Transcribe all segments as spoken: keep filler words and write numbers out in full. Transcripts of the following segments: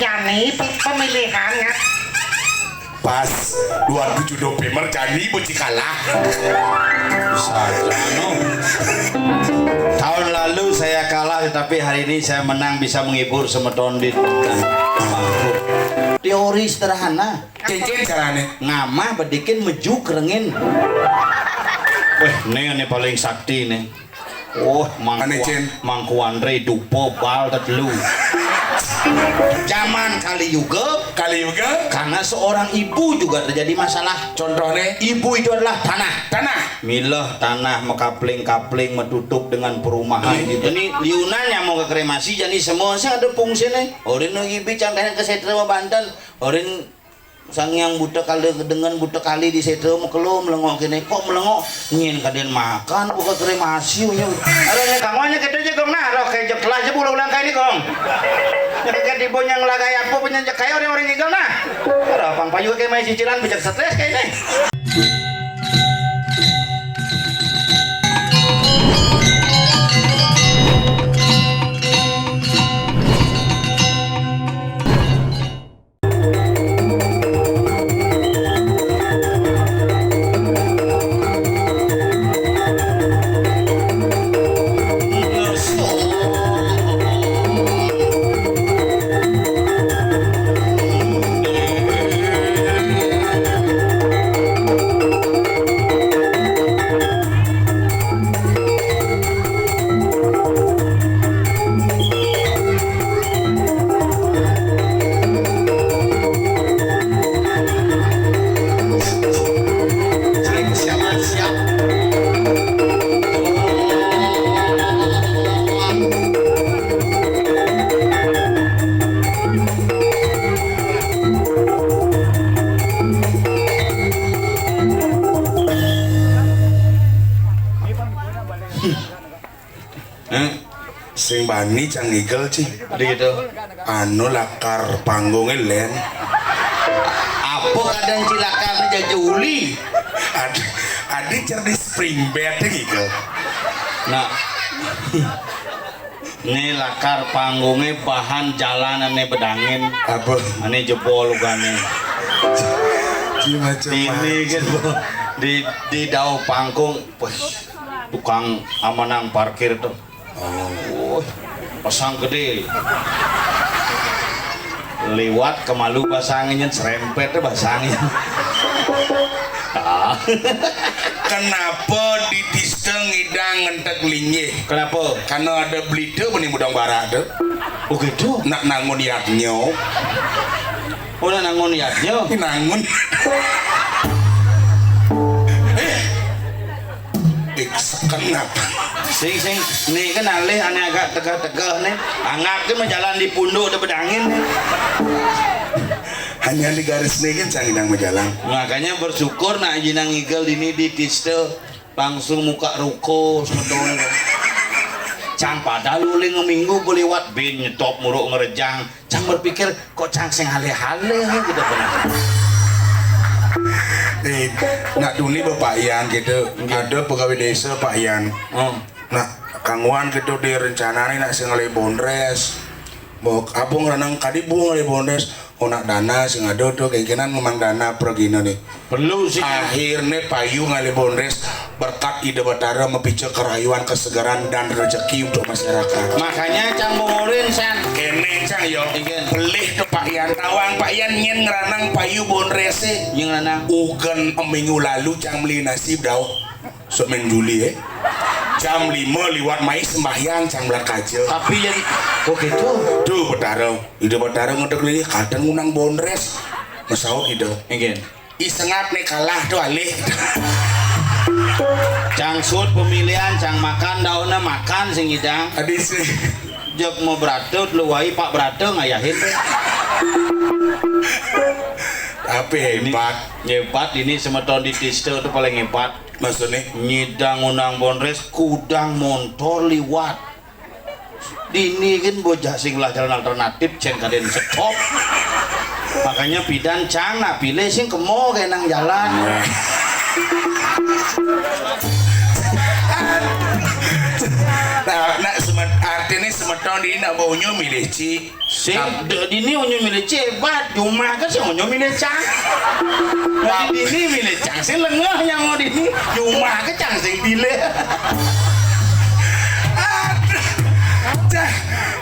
Jani pe-, pemilihan, ya. Pas dua tujuh November, jani beci kalah. Bisa aja, no. Tahun lalu saya kalah, tetapi hari ini saya menang, bisa menghibur semeton di teori sederhana. Cincin carane. Ngamah bedikin mejuk rengin. Weh, ne, ne paling sakti ne. Oh, Mangku, Ane, Cin. Mangku Andre dupo bal tetelu. Zaman Kali Yuga, Kali Yuga. Karena seorang ibu juga terjadi masalah. Contohnya? Ibu itu adalah tanah. Tanah. Milah tanah mekapling-kapling, metutup dengan perumahan. Hmm. Gitu. Jadi liunan yang mau ke kremasi, jadi semua sih ada fungsine. Orin nu ibi cangkehne ke setra banten. Orin Sang Hyang Buta Kali dengan Buta Kali di setra, mekelo melengok kene. Kok melengok? Nyen kaden makan, buka kremasi, nyen. Aduh, nyen kang wanya gitu aja, Gong. Nah, roh kejek lah aja, ulang-ulang kayak ini, Gong. Nyen kayak tiba nyang lagai apa, penyanjak kayak orang-orang ngigel, nah. Aduh, pang payu kayak main cicilan, bejak stres kayak ini. Eh, sing bani cang ngigel, Ci. Adi gitu. Anu lakar panggunge len. Apa kadang cilaka jaja uli? Adi, adi cerdik spring bed ngigel. Nah. Ini lakar panggunge bahan jalan ane bedangin. Apa? Ane jebol ugane. Ci macam ini gitu. Di, di dau pangkung, wes, tukang amanang parkir tuh. Oh. Wih, pasang gede. Liwat kemalu basangin, serempet basangin. Ah. Kenapa di Tista ngidang ngentek linggih? Kenapa? Karena ada berita bani mudang barat tu. Oh gitu? Nak nangun yadnya. Oh, nak nangun yadnya? Nangun. Eh, sekenap. Sing, sing, ni kan alih ane agak tegah-tegah ni. Anggap ke majalan di punduk tu bedangin ni. Hanya di garis ni kan sang idang majalan. Makanya bersyukur nak jinang ngigel dini di Tista langsung muka ruko sebetulnya. Cang padahal uling minggu beliwat bin nyetop muruk ngerejang. Cang berpikir, kok cang sing halih-halih gitu benar. Eh, nak duni Bapak Yan gitu. Nggih. Ada pegawai desa Pak Yan. Oh. Nak kangguan gitu di rencana nih nak sing ngalih bondres. Mau abung renang kadi bu ngalih bondres. Oh, nak dana sing ada tuh kemungkinan memang dana pergina nih. Perlu sih. Akhirnya payu ngalih bondres berkat Ida Batara mapica kerayuan, kesegaran, dan rezeki untuk masyarakat. Makanya cang bongorin, San. Kene, cang, yo. Iya. Pelih tu Pak Yan. Tawang Pak Yan nyen ngeranang payu bondres e. Nyen ngeranang. Ugen minggu lalu cang beli nasi bedau. Semen Juli, eh. Jam lima liwat mai sembahyang cang belat kaja. Tapi yang, oh gitu. Tuh, Betara. Ida Betara ngedek lih, kadang ngundang bondres. Mesaut Ida. Nggih. Isengap nih kalah tuh alih. Cang sut pemilihan, cang makan daunnya makan sing idang. Adi sih. Jek mau beratut, luwai Pak Brata ngayahin. Tapi ini hebat. Hebat ini semeton di Tista tuh paling hebat. Maksudnya? Nyidang undang bondres, kudang montor liwat. Dini kan bocah sing lah jalan alternatif, cen kaden stop. Makanya pidan cang nak pilih sing kemo kayak nang jalan. Nah, nak semet Artiné semeton dini nak ba onyo milih cik. Sing, dini onyo milih cik hebat. Jumah kan sing onyo milih cang. Dadi dini milih cang, sing lengeh nyang dini. Jumah kan cang sing pilih. Aduh. Cang,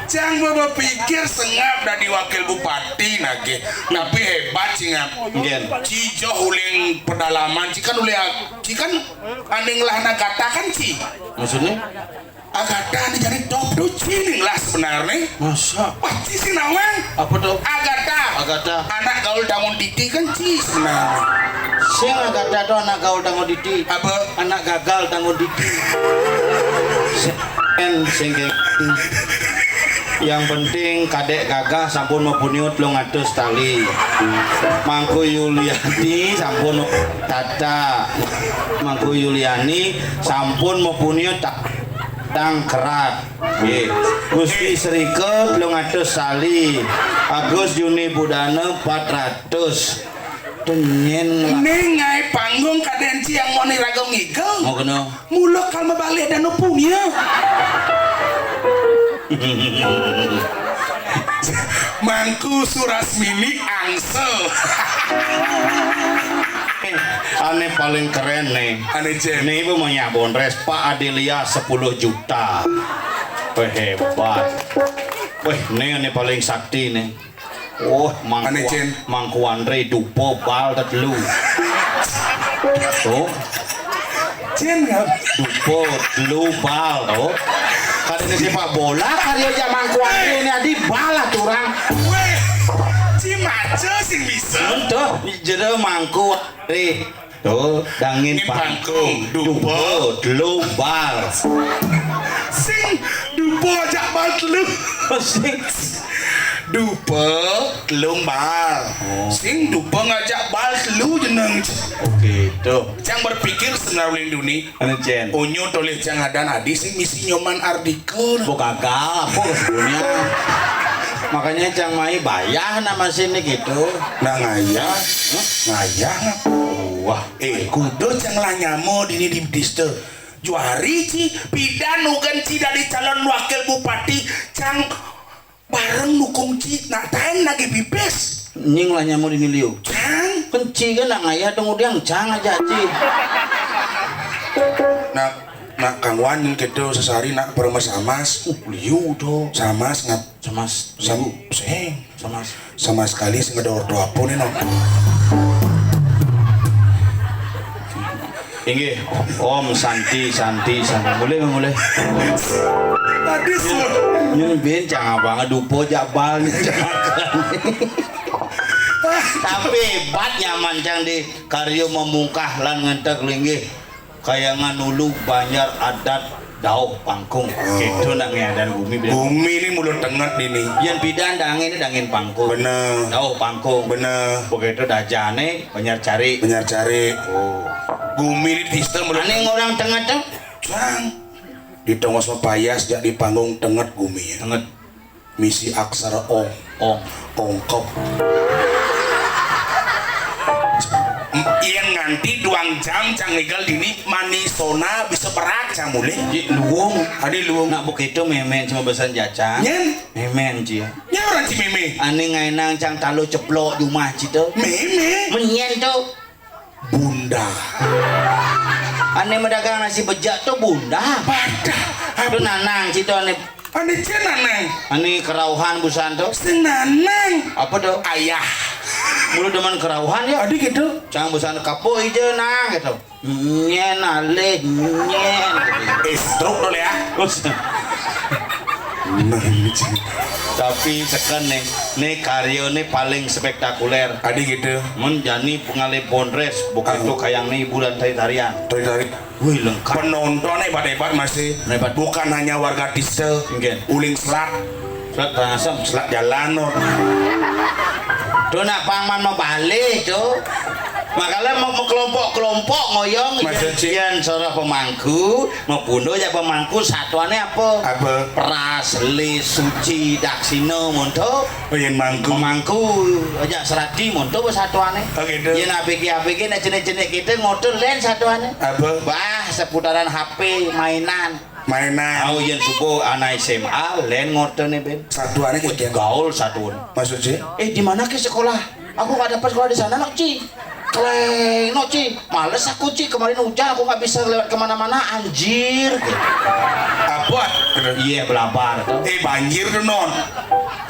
cang ba bapikir sengap dadi wakil bupati nagih. Tapi hebat cik ngap. Nggih. Cik joh uling pedalaman, cik kan uling, cik kan ané ngelah Agatha kan cik. Maksudnya? Agatha né jani top tu cik né ngelah sebenarné. Masa? Wah, cik sing nawang. Apa tu? Agatha. Agatha. Anak gaul Tangun Titi kan cik sebenarné. Sing Agatha tu anak gaul Tangun Titi. Apa? Anak gagal Tangun Titi. Sing, sing kayak gitu. Yang penting kadék gagah sampun mapuniut telung atus tali. Mangku Yuliani sampun tata. Mangku Yuliani sampun mapuniut ta-, tangkerat. Nggih. Gusti Srika telung atus tali. Agus Juni Budana empat ratus. Tenyén. Ning ngaé panggung kadén cik yang moni raga ngigel. Mau kena. Mula kal mabalih danu punia. Mangku Surasmini angsel. Ané paling keren né. Ané cén. Né ibu banyak bondres Pak Adelia sepuluh juta. Weh, hebat. Weh, né ané paling sakti né. Oh, Mangku, ané cén. Mangku Andri dupa bal tetelu. Tuh. Cén ngap. Dupa telu bal tuh. Kadéné sepak bola karya jak Mangku Andri né adi bal lah turang. Wéh, cik maca sing bisa. Tuh, jero Mangku Andri. Tuh, dangin pangkung, dupa, telu bal. Sing dupa ajak bal telu. Sing dupa telu bal. Oh. Sing dupa ngajak bal telu jeneng. Oke, tuh. Cang berpikir sebenarné duni. Ané cén. Onyo tolih cang adan adi sing misi Nyoman Ardika. Bo gagal, apa sebelumnya? Makanya cang mai bayah nama sini gitu. Nak ngayah, ngayah ngapa? Wah. Eh, kudo cang lah nyamo dini di dista. Juari ci, pidan ugan ci dari calon wakil bupati, cang bareng dukung ci, nak taen lagi pipis. Nying lah nyamo dini liu. Cang. Kan ci kan nak ngayah dong udiang, cang aja ci. Nak, nak kangwan gitu sesari nak permes amas. Uh, liu tuh. Samas ngap. Samas. Sam, sing. Samas. Sama sekali sing ada ordo apa nih, Nok? Inggih, Om Santi, Santi, Santi. Mulai, mulai. Tadi semua. Nyun bin cang abang dupo jak bal nih, cang. Tapi hebat nyaman cang di karyo memungkah lan ngentek linggih. Kayangan Ulu, Banjar Adat, Dauh Pangkung. Oh. Gitu nak ngeadan gumi bilang. Gumi ini mulut tenget ini. Yan pidan dangin, dangin pangkung. Bener. Dauh Pangkung. Bener. Begitu dajane Banjar Cari. Banjar Cari. Oh. Gumi ini sistem mulut. Aning orang tenget tuh. Cang. Di tongos mapayas jak di panggung tenget gumi ya. Tenget. Misi aksara ong. Ong. Ongkep. Yen nganti duang jam cang ngigal dini mani sona bisa berat cang mulih. Ji luung. Adi luung. Nak begitu memen cuma besan jacang. Nyen. Memen ji. Nyen orang ci meme. Ani ngainang cang talu ceplok jumah ci tu. Meme. Menyen tu. Bunda. Ane medagang nasi bejak tu bunda. Bunda. Tu nanang situ ane. Ane cen nanang. Ane kerauhan busan tu. Sing nanang. Apa tu? Ayah. Mulu demen kerauhan ya. Adi gitu. Cang busan kapuk ija nang gitu. Nyen alih nyen. Eh, stroke dulu ya. Terus. Nah, ini cen. Tapi seken nih, nih karya nih paling spektakuler. Adi gitu. Mun jani pengalih bondres, bukan tu kayang nih hiburan tari-tarian. Tari-tari. Wih, lengkap. Penonton hebat-hebat masih. Hebat. Bukan hanya warga desa. Nggih. Uling selat. Selat Rangasem. Selat jalan, no. Tu nak pang man mabalik tu. Makanya mau, mau kelompok-kelompok ngoyong. Maksud cik? Yan seorang pemangku. Mapundo aja pemangku satuannya apa? Apa? Pras, lis, suci, daksina, monto. Oh, yen mangku. Pemangku aja serati monto apa satuannya? Oh, gitu. Yen A B G, A B G, nak jenik-jenik kita ngotor lain satuannya. Apa? Bah, seputaran H P, mainan. Mainan. Au, yén suba anak S M A, lén ngorténé, Ben. Satuané kénkén. Gaul satuan. Maksud sih? Eh, di mana ke sekolah? Aku nggak dapat sekolah di sana, Nok Ci. Kléng, Nok Ci. Males aku, Ci. Kemarin hujan, aku nggak bisa lewat kemana-mana, anjir. Apa? Iya, belabar. Eh, banjir tuh, Non.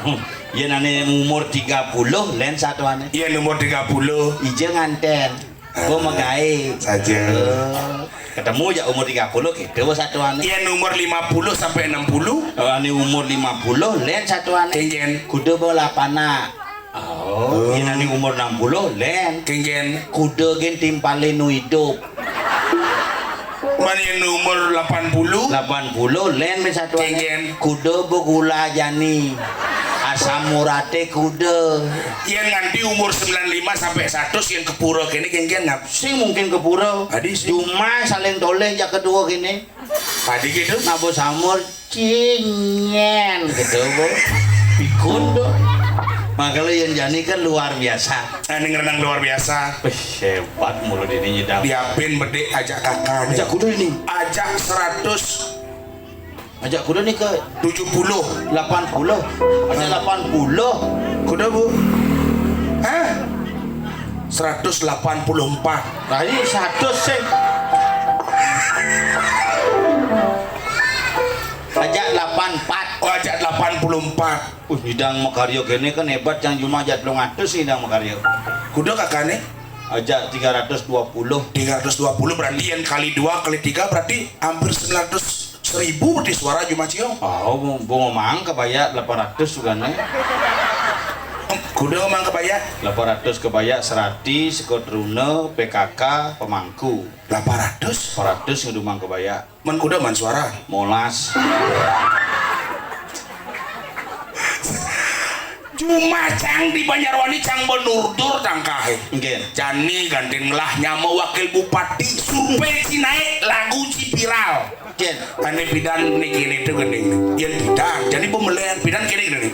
Hmm. Yén ané umur tiga puluh, lén satuané. Iya, umur tiga puluh. Ija ngantén. Gua magaé. Saja. Eh, ketemu ja umur tiga puluh gitu, satuané. Iya, umur lima puluh sampai enam puluh. Oh, ané umur lima puluh, lén satuané. Kénkén. Kuda bawa lapana. Oh, oh. Yén ané umur enam puluh, lén. Kénkén. Kuda gén timpalé nu idup. Mani yén umur lapan puluh? Lapan puluh, lén, Ben, satuané. Kénkén. Kuda begula jani. Asam uraté kuda. Yén nganti umur sembilan lima sampai seratus, yén ka pura kéné, kénkén ngap? Sing mungkin ka pura. Adi sih. Cuma saling toleh jak kedua kéné. Adi gitu. Nabo samur. Cingén gitu, Bu. Pikun tuh. Makanya yang jani kan luar biasa. Nah, ini ngerenang luar biasa. Wih, hebat mulut ini nyidang. Diapin bedik ajak kakak nih. Ajak kuda ini. Ajak seratus. Ajak kuda nih ke tujuh puluh. Delapan puluh. Ajak delapan puluh. Kuda, Bu. Hah? Seratus delapan puluh empat. Lah, ini seratus sih. Ajak delapan empat. Oh, ajak delapan puluh empat. Uh, nyidang makarya kéné kan hebat, yang cuma ajak telung atus nyidang makarya. Kuda kakané? Ajak tiga ratus dua puluh. Tiga ratus dua puluh berarti yang kali dua, kali tiga berarti hampir sembilan ratus, seribu berarti suara cuma ciong. Oh, bu, bu ngomong kebaya delapan ratus juga nih. Kuda ngomong kebaya? Delapan ratus kebaya, serati, sekotruna, P K K, pemangku. Delapan ratus? Delapan ratus ngedumang kebaya. Man kuda man suara. Molas. Cuma cang di Banjarwani cang benurdur tangkahé. Nggih. Jani gantin ngelah nyama wakil bupati, survei ci naik, lagu ci viral. Nggih. Ané pidan niki nitu gending. Yén pidan, jani pemelén pidan kéné gini.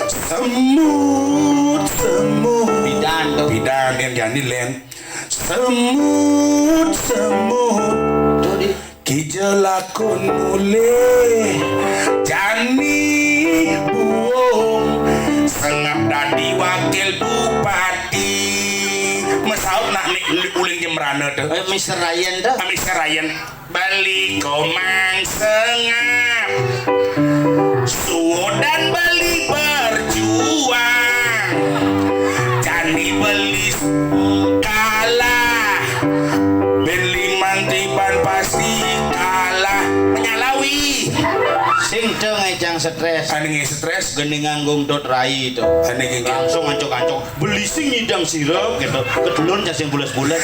Semut, semut. Pidan tuh. Pidan yén jani lén. Semut, semut. Tuh di Kija lakun mulih jani buung sengap dadi wakil bupati. Mesaut nak mi-, uling Jembrana tuh. Eh, Mister Ryan tuh. Ah, Mister Ryan. Beli komang sengap. Suudan beli berjuang. Jani beli kalah. Beli mantiban pasti kalah. Menyalawi. Sing teu ngécang stres. Ané nggih stres. Gending nganggung dot rai itu. Ané nggih. Langsung ancok-ancok. Beli sing nyidang sirup gitu. Kedulun sing bules-bules.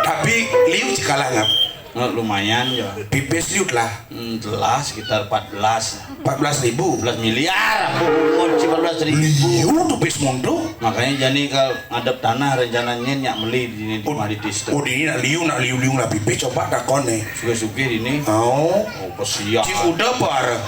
Tapi liu ci kalah ngap. Nah, lumayan ya. Pipis liu lah. Hmm, telah sekitar empat belas. Empat belas ribu. Empat belas miliar, ampun, ci empat belas ribu. Liu tuh pis mundu. Makanya jani kalau ngadep tanah rencananya nyak meli di, di, di Maditista. Oh, di ini nak liu, nak liu-liu lah pipis, coba takon nih. Suge-suge di ini. Oh. Oh, kesian. Ci kuda apa arah?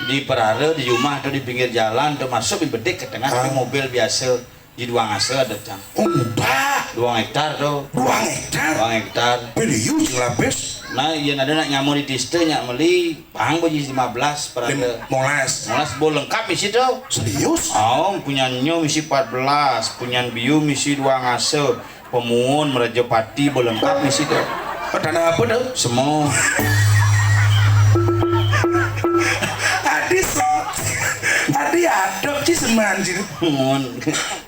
Di perara, di rumah atau di pinggir jalan, atau masuk di bedik ke tengah, ah, di mobil biasa. Di Duang Asa ada, Cang. Oh, muda. Duang hektar tuh. Duang hektar? Duang hektar. Beli yu sing lapis. Nah, iya ada nak nyamur di dista, nyak meli, pang beli lima belas per ada. Limolas. Limolas bo lengkap misi tuh. Serius? Oh, punya nyo misi empat belas, punya biu misi Duang Asa, Pemuun, Merajapati bo lengkap misi tuh. Oh, tanah apa tuh? Semua. Adi se-, adi adep ci seman ci. Pemuun.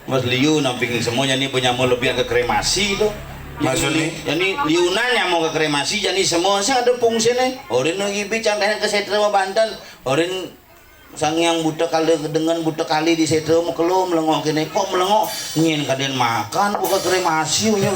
Mas liu namping semua jani punya mau lebih ke kremasi tuh. Maksudnya? Jani liunan yang mau ke kremasi, jani semua sih ada fungsinya. Orin lagi bicara ke setra banten. Orin sang yang buta kali dengan buta kali di setra mau kelo melengok kene. Kok melengok? Nyen kaden makan buka kremasi punya.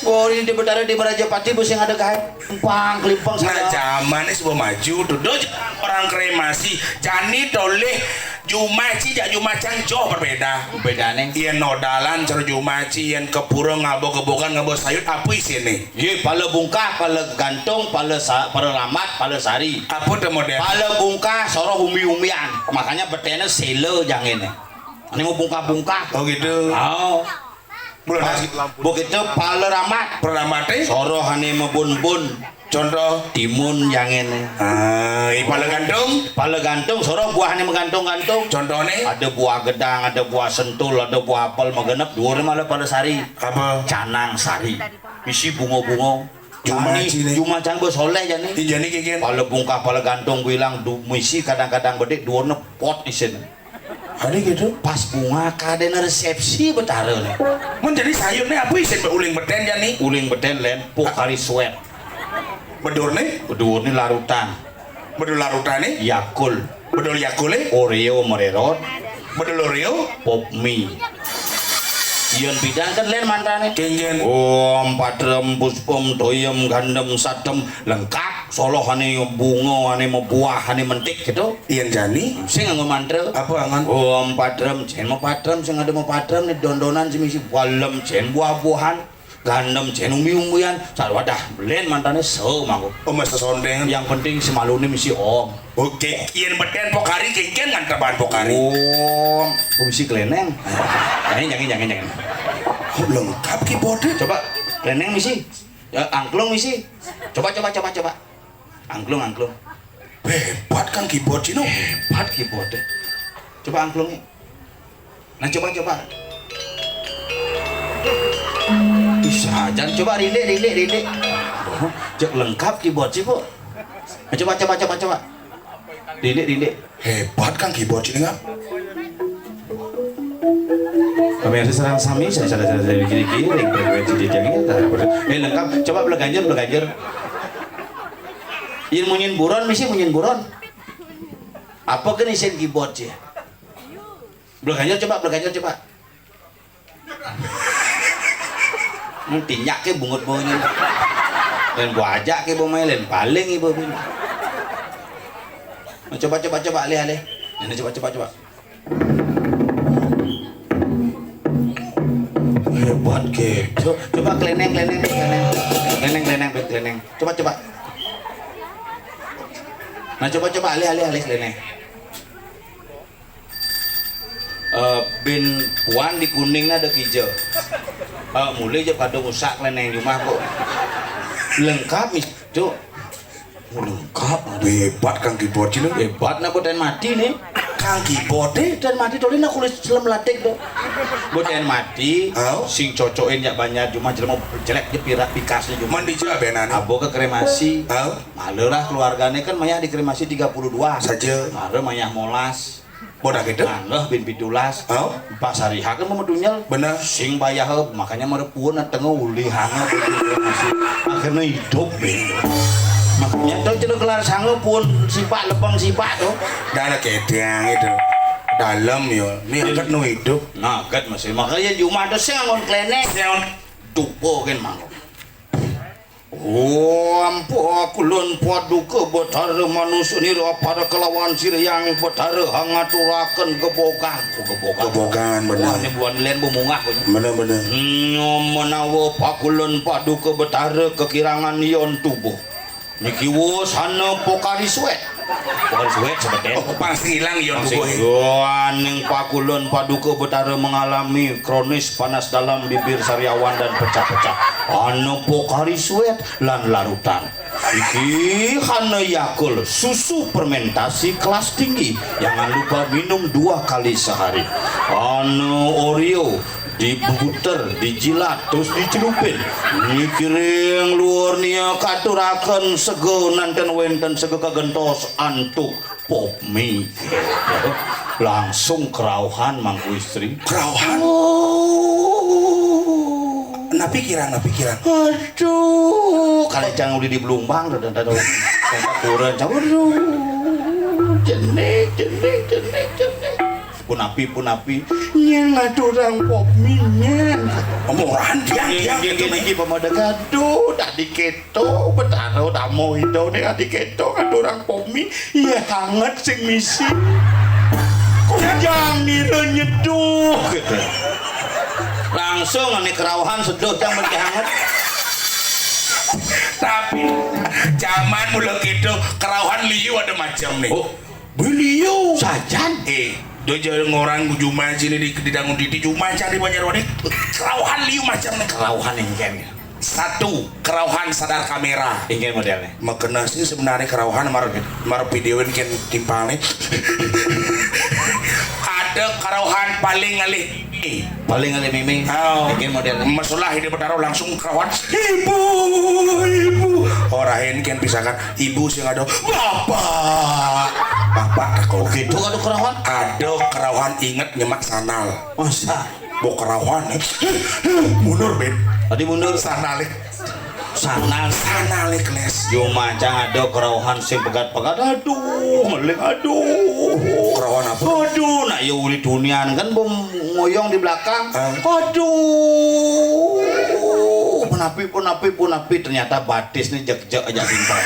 Orin di Betara di Merajapati bos yang ada kain. Pang kelimpang. Nah, zaman ini semua maju tuh. Do orang kremasi. Jani toleh Jumaci jak Jumacang joh berbeda. Bedane? Yen nodalan cara Jumaci, yen ke pura ngabo gebogan, ngabo sayut, apa isine? Ye, pala bungkah, pala gantung, pala sa-, pala lamat, pala sari. Apa tu model? Pala bungkah, soroh umbi-umbian. Makanya betene sela jangene. Ini mau bungkah-bungkah. Oh gitu. Oh. Bulan Mas, begitu pala ramat. Pala ramaté. Soroh ané mabun-bun. Contoh. Timun yang ini. Ah, i pala gantung. Pala gantung, soroh buah ané magantung-gantung. Contohné? Ada buah gedang, ada buah sentul, ada buah apel magenep, duur malah pala sari. Apa? Canang sari. Misi bunga-bunga. Jumah Cani, ciné. Jumah Cani bos soléh jani. Iya, jani kénkén. Pala bungkah, pala gantung bilang du-, misi kadang-kadang bedik, duurna pot isin. Ada gitu. Pas bunga kadéna resepsi betara né. Mun jani sayurné apa isin uling betén jani? Uling betén lén, Pokari Sweat. Bedurné? Bedurné larutan. Bedul larutané? Yakult. Bedul Yakulté? Oreo mererot. Bedul Oreo? Pop mie. Yén bidang kan lén mantrané. Kénkén. Om padrem puspem toyem gandem satem lengkap. Soroh ané bunga, ané mabuah, ané mentik gitu. Yén jani? Sing nganggo mantra. Apa angan? Om padrem, jén mapadrem, sing ada mapadrem né dondonan sing misi balem, jén buah-buahan. Gandem jén umbi-umbian, sawadah lén mantrané sa mangko. Oh, masa sondéngan. Yang penting semaluné misi om. Oké, yén betén Pokari kénkén ngantepan Pokari. Om, oh, misi klénéng. Jangan, jangan, jangan, jangan. Oh, lengkap keyboardnya. Coba klénéng misi. Ya, angklung misi. Coba, coba, coba, coba. Angklung, angklung. Hebat kan keyboard Cino. Hebat keyboard. Coba angklungnya. Nah, coba, coba. Bisa aja. Coba rindik, rindik, rindik. Oh, cek lengkap keyboard sih, Bu. Nah, coba, coba, coba, coba. Rindik, rindik. Hebat kan keyboard Cino, kan? Pemirsa sareng sami, saya salah saya saya gigi gigi, frekuensi di jangnya, eh, lengkap. Coba belaganjur, belaganjur. Yén munyin buron, misi munyin buron. Apa kan isin keyboard ya? Bleganjur coba, bleganjur coba. Hmm, tinyak ke bungut baunya. Lain buajak ke bau main, lain paling ibu bin. Nah, coba, coba, coba, alih, alih. Ini coba, coba, coba. Hebat gitu. Coba klénéng, klénéng, klénéng. Klénéng, klénéng, klénéng. Coba, coba. Nah, coba, coba, alih, alih, alih, klénéng. Eh, bin puan di kuning ada kija. Eh, mulai aja pada ngusak klénéng jumah kok. Lengkap, mis, Cuk. Lengkap. Hebat Kang Keyboard Cino. Hebat, nah, buatan mati nih. Kang Keyboard deh. Buatan mati, tolina kulit selem latik tuh. Buatan mati, sing cocokin jak banyak jumah jelema jelek je pirak pikasnya jumah. Mandi juga benan. Abo ke kremasi. Malah lah keluarganya kan mayah dikremasi tiga puluh dua. Saja. Malah mayah molas. Bodak itu? Nganggeh bin pitulas. Oh? Pas hari H kan mau dunyel. Bener. Sing bayah, makanya merepun tengah ulih hangat. Akhirnya hidup bin. Makanya tuh cedek kelar sanggup pun sipak lepeng sipak tuh. Dah ada kedang itu. Dalam yo. Ini angkat nu hidup. Nah, angkat masih. Makanya jumah tuh sing ngon klenek, sing ngon dupo kan mangkok. Om pakulun paduka Betara manusuni rapara kelawan sira yang Betara hangaturaken gebogan. Oh, gebogan. Gebogan, bener. Wah, ini buan len bumungah. Bener, bener. Menawa pakulun paduka Betara kekirangan yon tubuh. Niki wusana Pokari Sweat. Bukan suwek sebetulnya. Oh, pasti hilang ya. Pasti tubuh, ya. Ning pakulun paduka Betara mengalami kronis panas dalam bibir sariawan dan pecah-pecah. Ana Pokari Sweat lan larutan. Iki hana Yakult, susu fermentasi kelas tinggi. Jangan lupa minum dua kali sehari. Ana Oreo, diputer, dijilat, terus dicelupin. Niki ring luhur nia katuraken sega nanten wenten sega kagentos antuk pop mie. Langsung kerauhan mangku istri. Kerauhan? Oh. Napi kirang, napi kirang. Aduh, kalau jangan udah di Belumbang, udah, udah, udah, udah kurang, aduh, jenik, jenik, jenik, jenik. Punapi, punapi, nyén ngaturang pop mie, nyén. Omongan tiang, tiang, tiang, tiang, tiang. Iki pemodekan, duh, tadi keto, Betara Utama Ida ning ati keto ngaturang pop mie, ya hangat sing misi. Kok jangan nira nyeduh, gitu. Langsung ane kerauhan seduh, cang, mesti hangat. Tapi zaman mula keto, kerauhan liu ada macam nih. Oh. Beliau. Sajan. Eh, Dia jadi ngorang jumah sini di, di dangun titi jumah cari banyak wadik. Kerauhan liu macam nih. Kerauhan yang kan. Satu, kerauhan sadar kamera. Inggih modélné. Makena sih sebenarnya kerauhan mar mar vidéoin kén timpalné. Ada kerauhan paling ngalih mimih. Paling ngalih mimih. Oh. Inggih modélné. Masalah hidup bertaruh langsung kerauhan. Ibu, ibu. Orahin kén pisakan ibu sing ada bapak. Bapak takon. Gitu ada kerauhan. Ada kerauhan inget nyemak sandal. Masa? Bok kerauhan. Mundur, Ben. Tadi mundur. Sandalé. Sandal. Sandalé, Kles. Yo macang ada kerauhan sing pegat-pegat. Aduh, ngeling, aduh. Kerauhan apa? Aduh, nak ya uli dunian kan bom ngoyong di belakang. Ah. Aduh. Punapi, punapi, punapi, ternyata batis nih jek-jek aja simpel.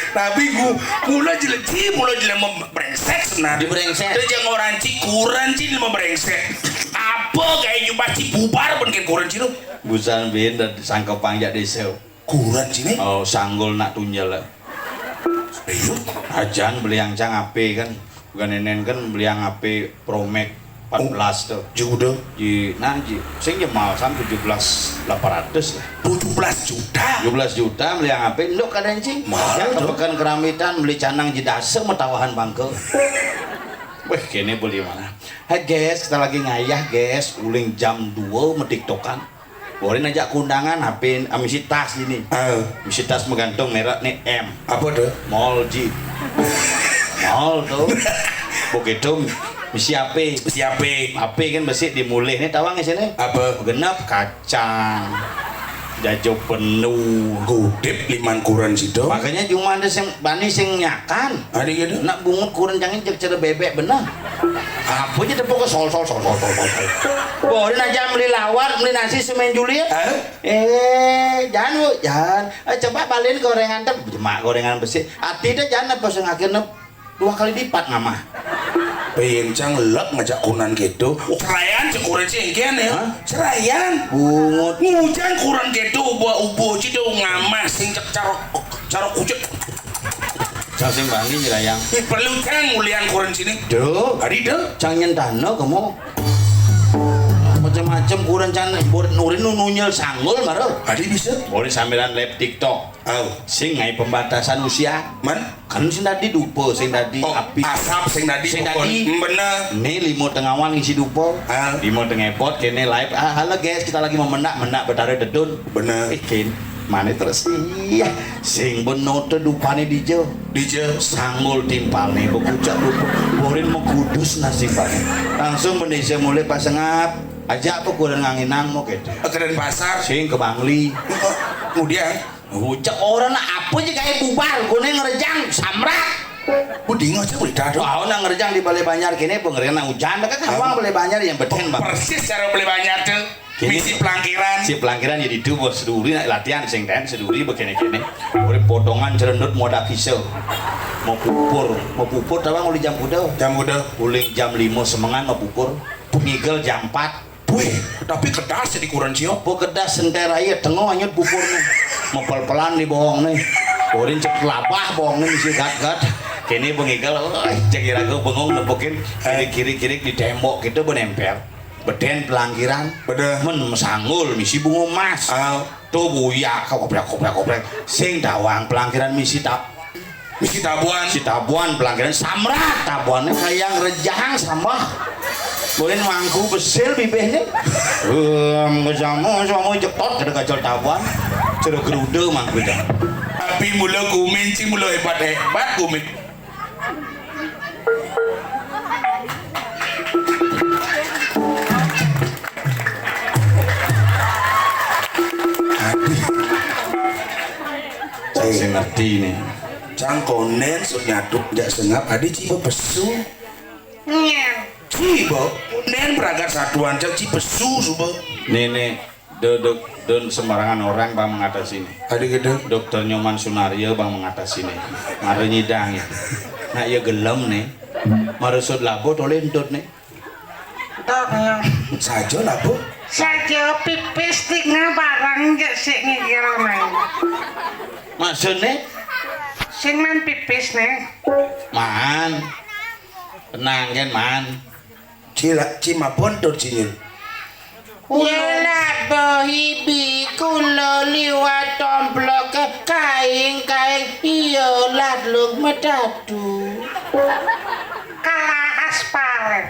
Tapi gua mula jeleci, mula jelema brengsek sebenarnya. Di brengsek. Dia jangan orang ci kuran ci jelema brengsek. Apa gaya jubah ci bubar pun ke kuran ci lu? Busan bin dan sangkepang jak desa. Kuran ci nih? Oh, sanggul nak tunjel. Ayo. Ajan beli yang cang ape kan. Bukan nenen kan beli yang ape Promax empat belas tuh. Juga. Ji, nah ji, sing jemal sam tujuh belas delapan ratus lah. Tujuh belas juta. Tujuh belas juta beli yang ape? Nduk kadang cing. Mahal tuh. Ke pekan keramitan beli canang ji dasa metawahan bangke. Weh, kene beli mana? Hai guys, kita lagi ngayah guys, uling jam dua metiktokan. Borin ajak ke undangan, H P misi tas ini. Ah. Misi tas menggantung merek nih M. Apa tuh? Mall ji. Mall tuh. Begitu misi H P. Misi H P. H P kan besi dimulih nih tawang sini. Apa? Genep kacang. Jajo penuh. Gudip liman kuran situ. Makanya cuma ada sing bani sing nyakan. Ada gitu. Nak bungut kuran cangin cek cara bebek bener. Apa aja tepuk sol sol sol sol sol sol. Borin aja beli lawar, beli nasi semen Juliet. Hah? Eh, jangan bu, jangan. Eh, coba balikin gorengan tem, jemak gorengan besi. Ati deh jangan apa sing akhirnya dua kali lipat ngamah. Pincang lek ngajak kunan gitu. Ceraian cek kuran sih engkian ya. Hah? Ceraian. Bungut. Ngujang kuran gitu, ubo ubo ci do ngamah sing cek carok carok kucek. Cang sing bani nyerayang. Ih, perlu cang mulian kuran sini. Duh. Hari deh. Cang nyentana kamu. Macam-macam kuran can buat nurin nunyel sanggul maro. Adi bisa. Boleh sambilan live TikTok. Oh. Sing ngai pembatasan usia. Man? Kan sing tadi dupa, sing tadi oh, api. Asap sing tadi sing tadi. Bener. Nih limo tengawang isi dupa. Ah. Limo tengepot kene live. Ah, halo guys, kita lagi mau menak menak betara dedun. Bener. Ikin. Mana terus iya. Sing benote dupane dija. Dija. Sanggul timpalne bekucak dupa. Borin megudus nasibane. Langsung bendesa mulai pasengap. Aja apa kurang nganginang mau gitu. Keren pasar. Sing ke Bangli. Kemudian. Ucek orang nak apa aja kayak bubar, gue ngerejang samrak. Gue dingin aja berita tuh. Wah, nang ngerejang di Balai Banjar kene pengerin nang hujan kan awang Balai Banjar yang betul bang. Persis cara Balai Banjar tuh. Kene misi pelangkiran. Si pelangkiran jadi itu bos seduri nak latihan sing ten seduri begini-gini. Udah potongan cerendut mau ada kisah. Mau pupur, mau pupur tahu mau jam kuda. Jam kuda. Uling jam lima semengan mau pupur. Ngigel jam empat. Wih, tapi kedas jadi kuran sio. Apa kedas senter aja tengok anyut bubur nih. Mepel-pelan di bohong nih. Borin cek labah bohong nih misi gat-gat. Kini bengigel, oh, cek iraga bengong nepukin kiri-kiri kiri di tembok gitu benempel. Beden pelangkiran. Beden. Men mesanggul misi bunga emas. Ah. Tuh buya koprek koprek koprek. Sing dawang pelangkiran misi tap. Misi tabuan. Si tabuan pelangkiran samrak tabuannya kayak rejang sama. Boleh mangku besil bibihnya. Em, kejamu sama jetot kada kacau tabuan. Ceruk geruda mangku dah. Tapi mula kumin sih mula hebat hebat kumin. Aduh. Saya ngerti nih. Cang konen sut nyaduk jak sengap adi ciba pesu. Nyam. Ciba konen pragat satuan cang ci pesu suba. Nih nih, de de de sembarangan orang bang mengatasi nih. Adi gitu. Dokter Nyoman Sunario bang mengatasi nih. Mara nyidang ya. Nak ya gelem nih. Mara sud labo tolentut nih. Saja lah, Bu. Saja pipis tinggal barang jek sik ngikir main. Maksudnya? Sing man pipis, Neng. Man. Tenang, kan, man. Cila, cima bontot, Cinyil. Wala bohibi kulo liwat tomplok kaing-kaing, iya latluk metatu. Kalah aspal.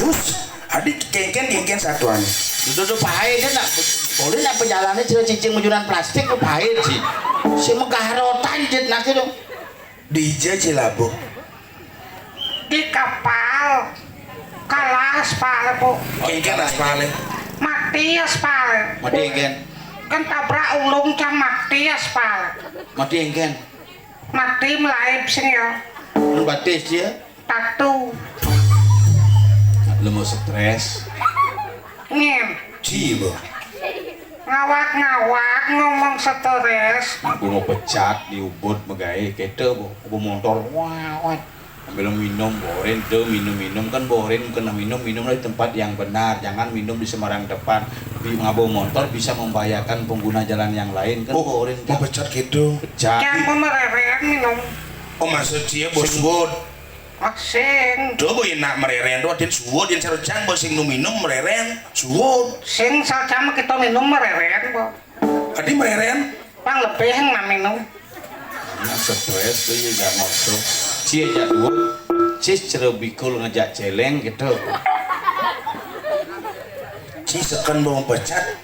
Yus, adi kengken, kengken satuan. Dudu, dudu pahit, dia nak, boleh nak pejalannya cila cicing mejunan plastik, tu pahit sih. Si megah rotan, jit nak itu. Dija Cilabuh. Di kapal. Kalah aspal, Bu. Kengken aspalnya. Mati aspal. Mati engken. Kan tabrak ulung cang mati aspal. Mati engken. Mati melaib sing ya. Batis dia. Tatu. Lu mau stres. Ngin. Ji, Bu. Ngawak-ngawak ngomong stres. Aku mau pecat di Ubud megai, kete, Bu. Aku montor, wawat. Ambil minum, borin tuh, minum-minum kan borin, kena minum, minumlah di tempat yang benar, jangan minum di sembarang tempat. Bi-, ngabo montor bisa membahayakan pengguna jalan yang lain, kan. Oh, borin, mau pecat gitu. Pecat. Jangan mereren minum. Oh, maksud dia, Bos Bud. Ah, sing. Tuh, Bu, enak mereren tuh, adin suwud, yang sarujang, Bu, sing nu minum mereren, suwud. Sing sarujang kita minum mereren, Bu. Adi mereren? Pang lebih yang minum. Nah, stres tuh, ya, gak ngobrol. Cie, jak dua. Cis, cerobikul ngejak celeng, gitu. Ci seken mau pecat.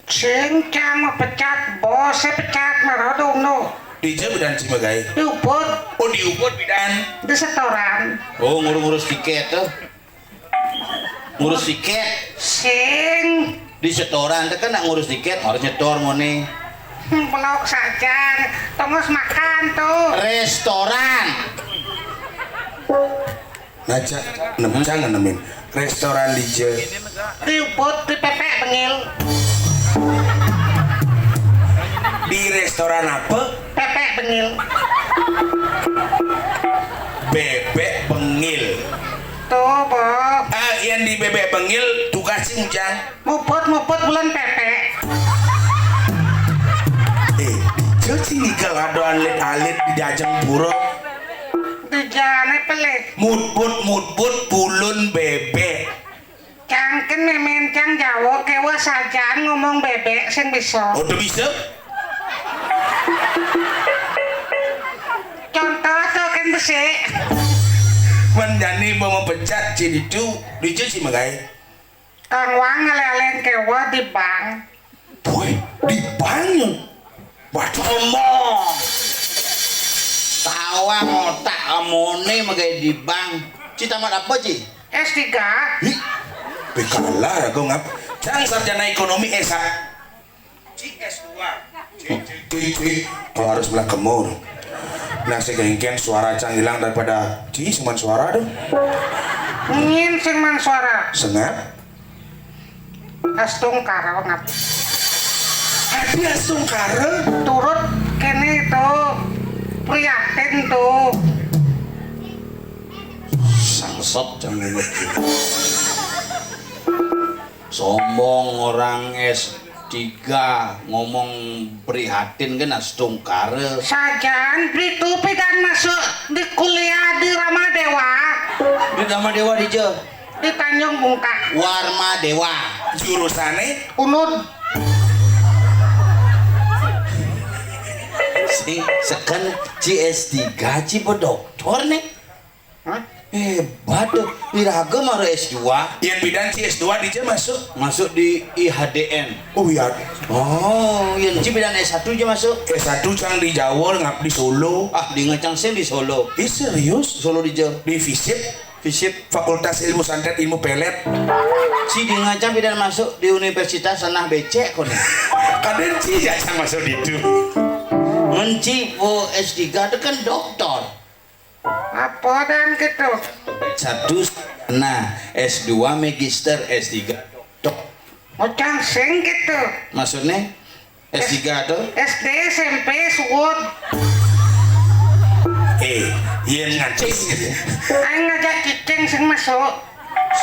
Sing cang pecat, bos, saya pecat, marodung, no. Di je bidan Cimagai. Di Ubud. Oh, di Ubud bidan. Di setoran. Oh, ngurus-ngurus tiket tuh. Ngurus tiket. Sing. Di setoran tuh kan nak ngurus tiket, harus nyetor money. Hmm, pelok saja. Tongos makan tuh. Restoran. Ngaca, nem, jangan nemin. Restoran di je. Di Ubud, di Pepek Bengil. Di restoran apa? Pepek Bengil. Bebek Bengil. Tuh, Bob. Ah, yang di Bebek Bengil tugas sing, Jang. Muput-muput bulan Pepek. Eh, di je sing igal ado alit-alit di dajeng pura. Di jane pelih. Mutbut-mutbut bulun bebek. Cangken memen cang Jawa kewa sajan ngomong bebek sing bisa. Oh, tuh bisa? Contoh tuh kan besik. Menjani mau pecat si ditu, ditu si megai. Kang Wang ngaleh-aleh kewa di bank. Boy, di bank ya? Waduh, omong. Tawang otak amone megai di bank. Ci tamat apa, Ci? S tiga. Ih, bekalah aku ngap. Cang sarjana ekonomi S satu. Ci S dua. Ci, ci, ci, ci. Kalau harus belah kemur. Nah, segengken suara cang hilang daripada ci, cuman suara tuh. Ngin sing man suara. Sengap. Astungkara ngap. Adi Astungkara? Turut kene tuh, prihatin tuh. Sangsot cang ngungut. Sombong orang S tiga ngomong prihatin kan Astungkara. Sajan, Britu pidan masuk di kuliah di Rama Dewa. Di Rama Dewa di je? Di Tanjung Bungkak. Warma Dewa. Jurusane? Unud. Sing seken ci S tiga, ci bedoktor nih. Hah? Hebat tuh. Iraga mara S dua. Yang bidan ci S dua di je masuk? Masuk di I H D N. Oh iya. Oh, yang ci bidan S satu je masuk. S satu cang di Jawa, ngap di Solo. Ah, di ngacang sing di Solo. Ih, serius? Solo di je? Di FISIP. FISIP. Fakultas Ilmu Santet Ilmu Pelet. Ci di ngacang bidan masuk di universitas tanah becek kono. Kadang ci ya cang masuk di itu. Ngenci, oh, S tiga itu kan doktor. Apa dan gitu? Satu, nah, S dua magister, S tiga doktor. Macam sing gitu. Maksudnya? S tiga tuh? S D, S M P, suwud. Eh, yen ngaji. Aing ngajak cicing sing masuk.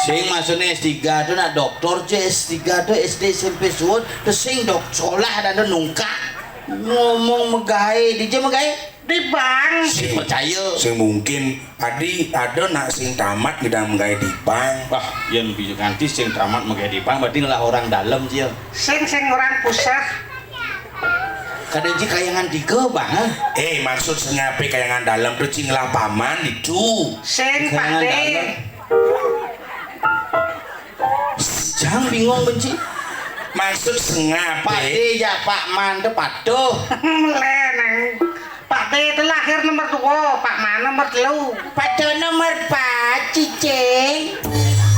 Sing maksudnya S tiga tuh nak doktor je, S tiga tuh S D, S M P, suwud, tuh sing dok sekolah ada nungkak. Ngomong megai, di je megai? Di bank. Sing percaya. Sing mungkin. Adi ada nak sing tamat ngidang menggawe di bank. Wah, yen bisa nganti sing tamat menggawe di bank, berarti ngelah orang dalam, Ci, ya. Sing, sing orang pusat. Kadang Ci kayangan tiga, Bang, ah. Eh, maksud sengape kayangan dalam tuh, Ci, ngelah paman itu. Sing, Kayangan Pak De. Dalam. Jang bingung, Benci. Maksud sengape? Pak De ya, Pak Man tuh patuh. Leneng. Pak De itu lahir nomor dua, Pak Man nomor telu. Patuh nomor empat, cicing.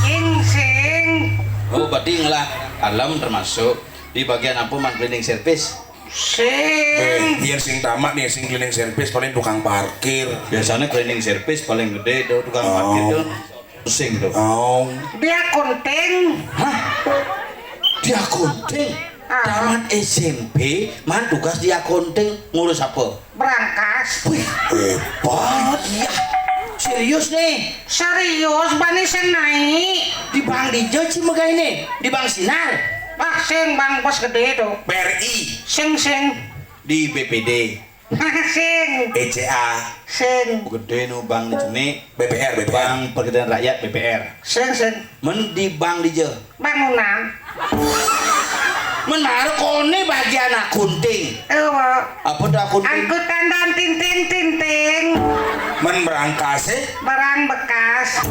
Sing, sing. Oh, berarti ngelah dalam termasuk di bagian apa, Man, cleaning service? Sing. Eh, yen sing tamat nih, sing cleaning service paling tukang parkir. Biasanya cleaning service paling gede tuh, tukang Oh. parkir tuh. Sing tuh. Oh. Di akunting. Hah? Di akunting? Ah. Tamat S M P, Man tugas di akunting, ngurus apa? Berangkas. Wih, hebat. Iya. Serius nih? Serius, bani sing naik. Di bank dija, Ci, megawe nih? Di bank Sinar? Wah, sing bank pos gede tuh. B R I. Sing, sing. Di B P D. Sing. B C A. Sing. Gede no bank di sini. B P R, B P R. Bank Pegadaian Rakyat, B P R. Sing, sing. Men di bank dija? Bangunan. Men mara kone bagian akunting. Ewa. Apa tuh akunting? Angkutan dan tinting-tinting. Men berangkase? Barang bekas.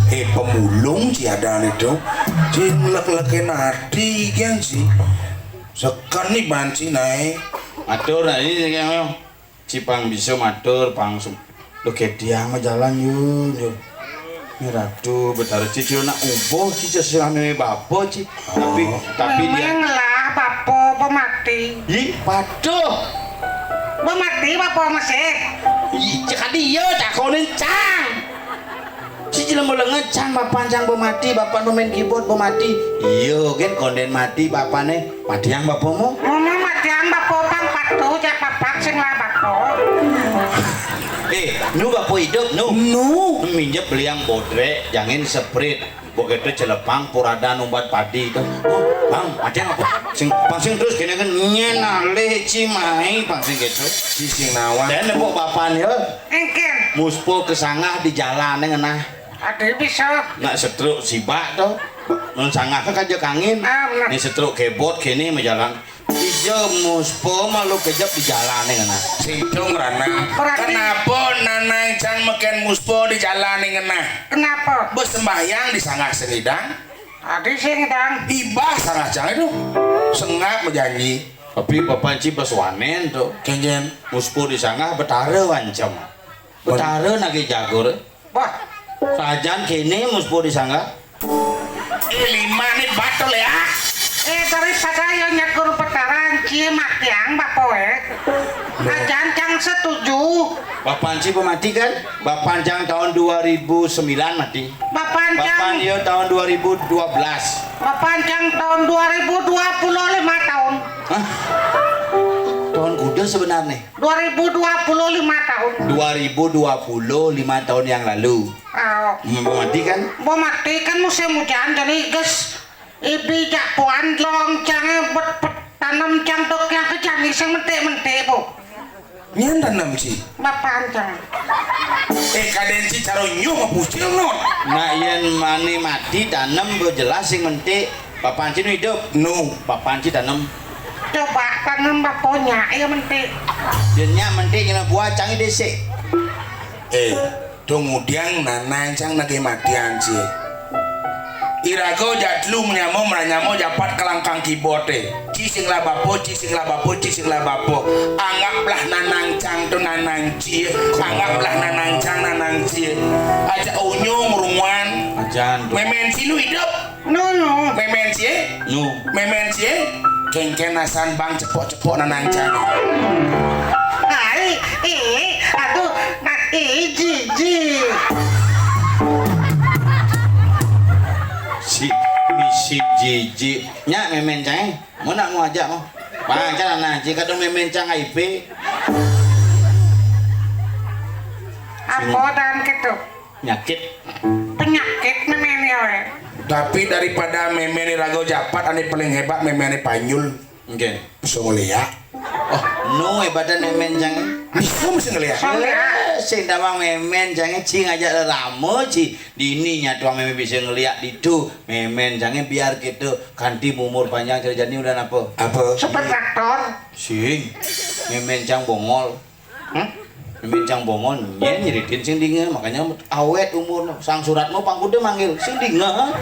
Eh, pemulung, Ci, ada itu. Ci, lek-lekin adi, kan, Ci. Sekan nih banci naik. Matur, nah, ini yang Ci pang bisa matur, pang sum-, lo kediang mah jalan, yun, yun. Ini Ratu Betara Ci, Ci nak uboh, Ci, sesirah meme bapa, Ci. Tapi, Oh. tapi dia Memang lah, bapa, bapa mati. Ih, patuh. Bapa mati, bapa masih. Ih, cek dia, takonin cang. Ci jelema lenga, cang, bapan cang bapa mati, bapan pemain keyboard bapa mati. Iya, kan konden mati bapane. Matiang bapamu? Ngomong matiang bapa pang patuh, cek papak sing lah bapa. Eh, nu bapa hidup, nu. Nu. Minjep beliang bodrek, jangin seprit. Begitu celepang puradan umbat padi itu. Oh, Bang, matiang apa? Sing, pang sing terus kene kan nyen alih Ci mai, pang sing gitu. Ci sing nawan. Dan nepuk bapan ya. Engken. Muspo kesangah di jalan ngenah. Ade bisa. Nak setruk sibak to. Nun sangah ke kaja kangin. Ah, bener. Ni setruk kebot kene majalan. Ija muspo malu kejap di jalan ni kena. Sing dong ranang. Berarti Kenapa nanang cang meken muspo di jalan ni kena? Kenapa? Besembahyang di sangah sengidang. Adi sengidang. Ibah sangah cang itu. Sengap berjanji. Tapi papan ci pas wanen tu. Kenjen. Muspo di sangah betara wancam. Betara nagi jagur. Wah. Sajan kene muspo di sangah. Eh, lima ni batul ya. Eh, daripada yang nyakur petaran, cie matiang bapo eh. Ajan cang setuju. Bapan ci pemati kan? Bapan cang tahun dua ribu sembilan mati. Bapan cang. Bapan iya tahun dua ribu dua belas. Bapan cang tahun dua ribu dua puluh lima tahun. Hah? Tahun kuda sebenarnya? Dua ribu dua puluh lima tahun. Dua ribu dua puluh lima tahun yang lalu. Oh. Mau mati kan? Mau mati kan musim hujan, jadi ges ibi japuan dong cang bet, bet tanam cang tok yang kejang iseng mentik-mentik, Bu. Nyen tanam ci. Bapan cang. Eh, kaden ci caro nyuh pucil, Nun. Nak yen mane mati tanem, Bu, jelas sing mentik. Bapan ci nu hidup. Nu. Bapan ci tanem. Coba tanem baponya, iya mentik. Yen nyak mentik nyena buah cang dhisik. Eh, dong udiang nanang cang nage matian ci. Irago jadlu menyamo meranyamo japat kelangkang kibote. Ci sing lah bapo, ci sing lah bapo, ci sing lah bapo. Anggaplah nanang cang tu nanang ci. Anggaplah nanang cang nanang ci. Aja unyung runguan. Ajan tu. Memen ci nu hidup. Nu, nu. Memen cie? Nu. Memen cie? Kengken asan bang cepok-cepok nanang cang. Hai, eh, aduh, nah, eh, jiji. Si, misi jiji. Nyak memen cang, eh? Mau nak mau ajak mau? Bang, cang nanang ci kadang memen cang I P. Apa dan gitu? Nyakit. Penyakit memene we. Tapi daripada memene rago japat, ane paling hebat memene panyul. Nggih. Bisa mulia. Oh, nu hebatan memen cang. Bisa mesti ngeliat. Soalnya Eh, sing damang mémén cangé, ci ngajak rerama, ci. Dini nyatuang mémé bisa ngeliat ditu. Mémén cangé biar kita kanti umur panjang, cara jani udah apa? Apa? Super traktor. Sing. Mémén cang bongol. Hmm? Mémén cang bongol, nyén nyeritin sing dinga, makanya awet umur. Sang Suratmo pangkuda manggil sing dinga.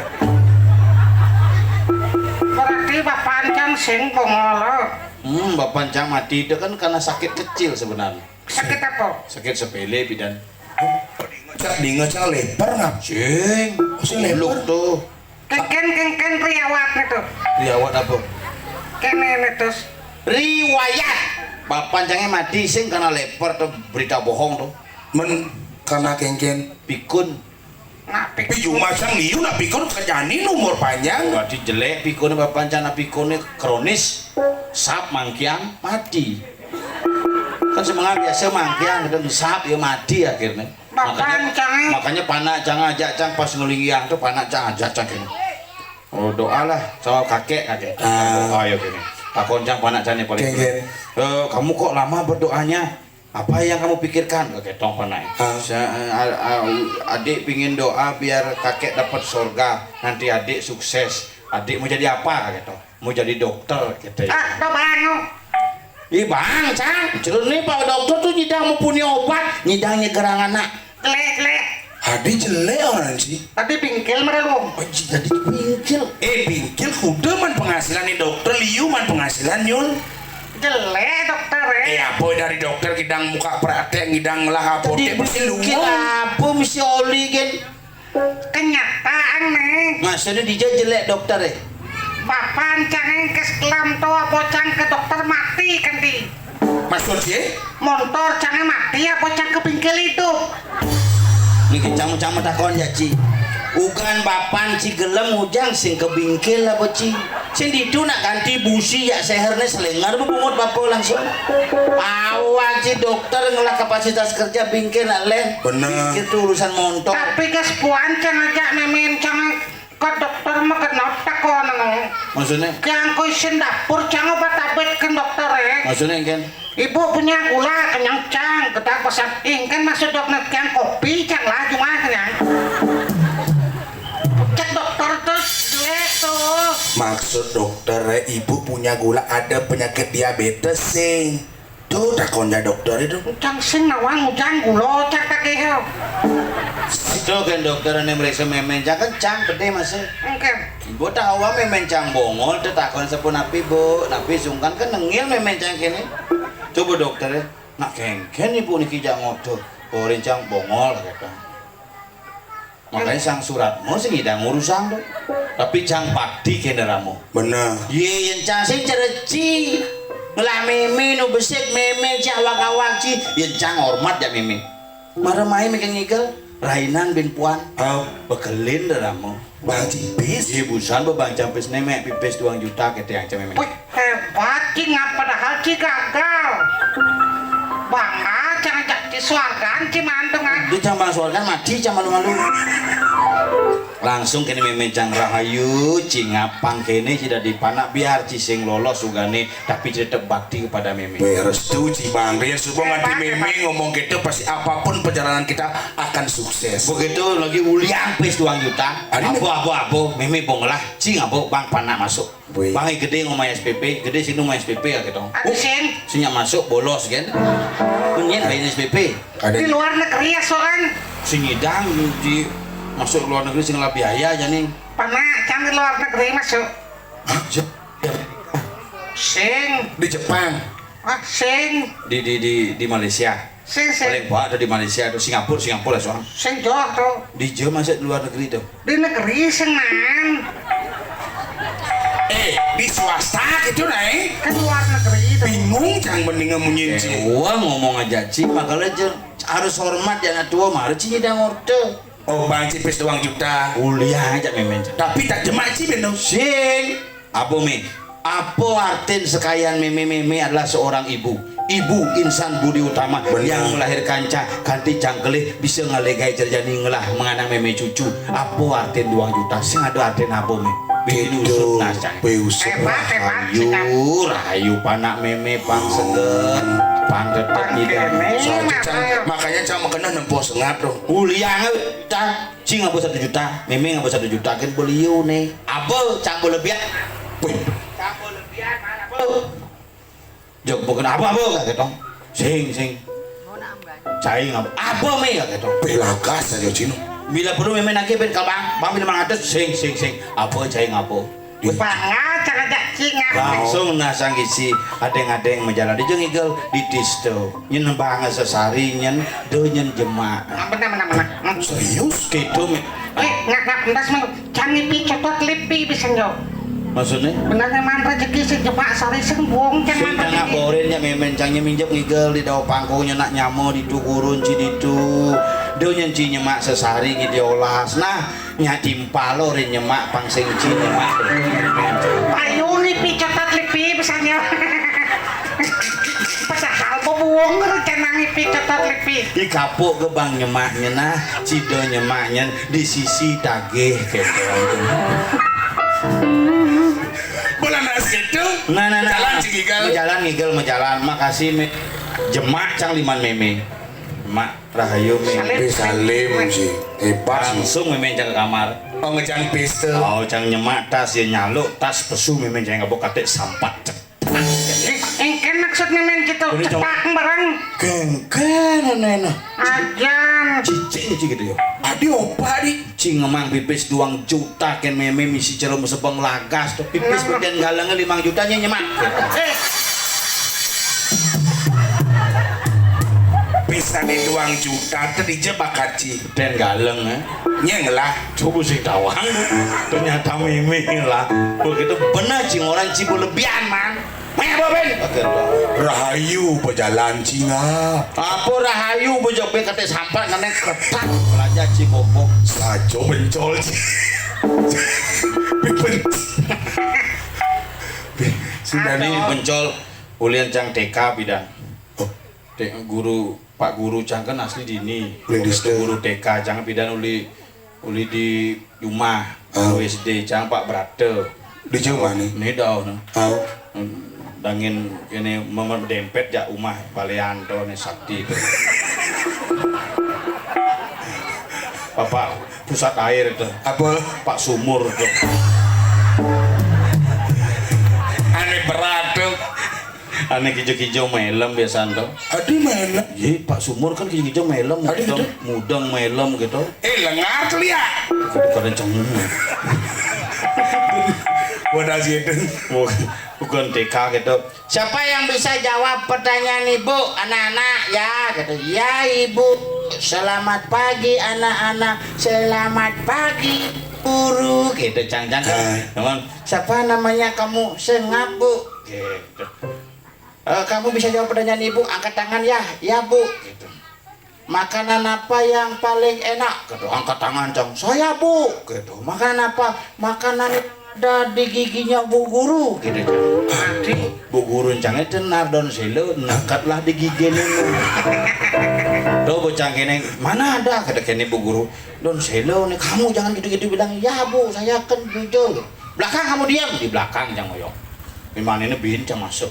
Berarti bapak cang sing bongol. Hmm, bapak cang mati itu kan karena sakit kecil sebenarnya. Sakit apa? Sakit sepele, pidan. Cak dinga cak leper ngap. Sing. Oh, sing leper. Luk tuh. Kéngkén, kéngkén riawat itu. Riawat apa? Kéné ini terus. Riwayat. Bapak cangé mati sing karena leper tuh, berita bohong tuh. Men karena kéngkén. Pikun. Nak pikun. Tapi cuma sang liu nak pikun kejani umur panjang. Berarti jelek pikun bapak cang, nak pikun kronis. Sap mangkiang mati. Kan semangat biasa mangkiang, udah sap ya mati akhirnya. Makanya, makanya panak cang ajak cang pas ngelingiang tuh, panak cang ajak cang gini. Oh, doalah sama kakek, kakek. Ah. Oh, ayo gini. Takon cang panak cang nih paling. Geng, geng. "Eh, kamu kok lama berdoanya? Apa yang kamu pikirkan?" Kakek tong panak. Ah. "Sa-, eh, a-, a-, adik pingin doa biar kakek dapat surga. Nanti adik sukses. Adik mau jadi apa?" Kakek tong. "Mau jadi dokter," gitu ya. Ah, udah bangun. Ih, bang, cang, cerita nih, Pak Dokter tuh nyidang mau punya obat, nyidang nyegerang anak. Jelek, jelek. Adi jelek orang sih. Tadi bingkil meralu. Oh, jadi bingkil. Eh, bingkil kuda man penghasilan nih dokter, liu man penghasilan, Nyul. Jelek dokter, eh. Eh, apa dari dokter kidang muka praktek, ngidang lah apotek, pasti lu. Apa mesti oli, gen? Kenyataan nih. Maksudnya dia jelek dokter, eh? Bapak cang ke sekelam to, apa cang ke dokter mati kanti. Maksud sih? Montor cang mati, apa cang ke bingkil hidup? Niki cang-cang takon ya, Ci. Ugan bapan ci gelem ujang sing ke bingkil apa, Ci? Sing ditu nak ganti busi ya, sehernya selengar, bungut bapak langsung. Awak ci dokter ngelah kapasitas kerja bingkil nak leh. Bener. Bingkil tuh urusan montor. Tapi gas puan cang ajak nemen cang ke dokter mah kenapa kok nengok? Maksudnya? Cang kau isin dapur cang obat abet ke dokter, eh. Maksudnya, Ken? Ibu punya gula kenyang cang, kita pesan ingken masuk dokter cang kopi cang lah cuma kenyang. Cek dokter tuh jelek tuh. Maksud dokter, eh, ibu punya gula, ada penyakit diabetes sih. Tuh takonnya dokter itu. Cang sing nawang ujang gula cak tak kehel. Itu kan dokter ane meriksa memen cang kencang gede masih. Oke. Ibu tahu apa memen cang bongol tuh takon sepun api bu, napi sungkan kan nengil memen cang kene. Coba dokter ya, nak kengken ibu niki jak ngodo, oh rencang bongol kata. Makanya sang Suratmo sing ngidang urusan tuh. Tapi cang bakti kene ramo. Bener. Ye yen cang sing cereci. Ngelah meme nu besik meme cak awak-awak ci. Yen cang hormat ya meme. Mara mai meke ngikel. Rainan bin puan. Oh. Bekelin dah ramo. Bang Cipis. Ye busan be Bang Campis nemek pipis duang juta kete yang cememe. Wih, hebat ci ngap padahal ci gagal. Bangga cang jak ci suargan ci mantungan. Dia cang bang suargan mati cang malu-malu. Langsung kene meme cang rahayu ci ngapang kene ci dadi panak biar ci sing lolos ugane tapi ci tetep bakti kepada meme. Weh, restu ci bang. Rian subuh nganti meme ngomong gitu pasti apapun perjalanan kita akan sukses. Begitu lagi uliang pis duang juta. Abo, abo, abo, meme bong lah. Ci ngabo bang panak masuk. Bang gede ngomong S P P, gede sini ngomong S P P ya gitu. Ada sing. Sinya masuk bolos kan. Punyen bayar S P P. Di luar negeri ya soran. Sing idang di masuk luar negeri sing lah biaya aja nih. Panak cang di luar negeri masuk. Hah? Jep. Sing. Di Jepang. Ah, sing. Di di di di Malaysia. Sing, sing. Paling banyak ada di Malaysia itu, Singapura, Singapura soal. Sing jauh tuh. Di jauh masih di luar negeri tuh. Di negeri sing man. Eh, di swasta gitu naik. Ke luar negeri itu. Bingung cang mendingan munyin ci. Wah ngomong aja ci, makanya harus hormat ya anak tua mah harus ci nyidang order. Oh, bang cipis doang juta. Kuliah aja memen. Tapi tak jemak ci bener. Sing. Apa, Mi? Apa artin sekalian meme? Meme adalah seorang ibu. Ibu insan budi utama yang melahirkan cang kanti cang kelih bisa ngelegai jerjani ngelah menganang meme cucu. Apa artin duang juta? Sing ada artin apa, Mi? Bikin usut nasang. Bikin usut. Hebat, hebat, rahayu, rahayu panak mémé pang seger, pang tetep. Pang tidak kéné, saja, Cang. Makanya Cang makan nempo sengap tuh. Uliang, Cang. Cing apa satu juta? Mémé apa satu juta kan beliau nih. Apa Cang boleh biar? Wih. Cang boleh biar mana, Bu? Jok bukan apa-apa, kata tong. Sing, sing. Cai ngapa? Apa, Mé, kata tong. Belagas aja, Cino. Bila perlu mémé nagih ben ka bang, bang bila mangatus, sing, sing, sing. Apa, cai ngapa? Di- Bangga, cara cing ngapa? Langsung nasang isi, adeng-adeng majalan. Di jeng igel, di disto. Nyen bangga sesari, nyen, do nyen jemak. Bener, bener, bener. Serius? Gitu, Mé. Eh, ngak, ngak, entas, Mé. Cang ngipi cotot lipi bisa nyo. Maksudnya? Benernya man rezeki sing jemak sari sing buang cang. Sing man tengah rezeki. Borin ya mémé cang nyeminjep ngigel di dau pangkungnya nak nyamo di tu gurun ci di tu. Do nyen ci nyemak sesari ngi diolas. Nah, nya timpal orin nyemak pang sing ci nyemak. Ayo ngipi cotot lipi bisa nyo. Padahal bebuang rencana ngipi cotot lipi. Di kapuk gebang nyemaknya nah, cido nyemaknya di sisi tagih gitu. Bola nak segitu. Nah, nah, nah. Jalan cing ngigel. Jalan ngigel, mau jalan. Makasih, Mé. Jemak cang liman mémé. Mak rahayu, Mé. Salim. Salim sih. Hebat sih. Langsung mémé cang ke kamar. Oh, ngejang pistol. Oh, cang nyemak tas ya nyaluk tas pesu mémé cang ngabok katik sampat. Eh, engken maksudnya men gitu. Ini cuma cepak barang. Kengken, enak. Ajan. Cicing, cicing gitu ya. Adi opa di. Cing emang pipis duang juta ken mémé misi cerum sebeng lagas tuh. Pipis beden galengnya limang juta nya nyemak. Eh. Pisan di duang juta tadi jebak kaci. Beden galeng, eh. Nyeng lah. Coba sih tawang. Ternyata mémé lah. Begitu bener cing orang cibu lebihan, man. Meh, apa, Ben? Rahayu pejalan cingap. Apa rahayu bejok be kate sampat ngene ketak belajar cibobok. Sajo bencol ci. Pipen. Sudah nih bencol ulian cang T K bidan. Oh. Te-, guru, Pak Guru cang kan asli dini. Uli di sekolah. Guru T K cang pidan uli, uli di rumah. Ah. Uli S D cang Pak Brata. Di rumah nih. Nih dah, nah. Ah. Dangin ini memer dempet jak rumah balean to nih sakti to. Bapak pusat air to. Apa? Pak Sumur to. Aneh berat to. Ane kijo-kijo melem biasaan to. Adi melem. Ye, Pak Sumur kan kijo-kijo melem, adi mudeng, mudeng melem gitu. Eh, lengar tuh ya. Bukan cengeng. Wadah sih itu. Bukan, bukan T K gitu. Siapa yang bisa jawab pertanyaan Ibu, anak-anak? Ya, gitu. Ya, Ibu. Selamat pagi, anak-anak. Selamat pagi, guru. Gitu, cang-cang kan. Ah. Teman, siapa namanya kamu? Sengap, Bu. Gitu. "Eh, kamu bisa jawab pertanyaan Ibu, angkat tangan ya." "Ya, Bu." Gitu. "Makanan apa yang paling enak?" Gitu. "Angkat tangan, cang." "Saya, Bu." Gitu. "Makanan apa?" "Makanan yang ada di giginya Bu Guru." Gitu, cang. Adi, Bu Guru cang itu nardon selo, nekatlah di gigi nunu. Tuh, bocah kene, "Mana ada?" Kata kene Bu Guru. "Don selo nih, kamu jangan gitu-gitu bilang, ya, Bu, saya kan jujur." "Belakang kamu diam." Di belakang, cang ngoyong. Memang ini bin, cang masuk.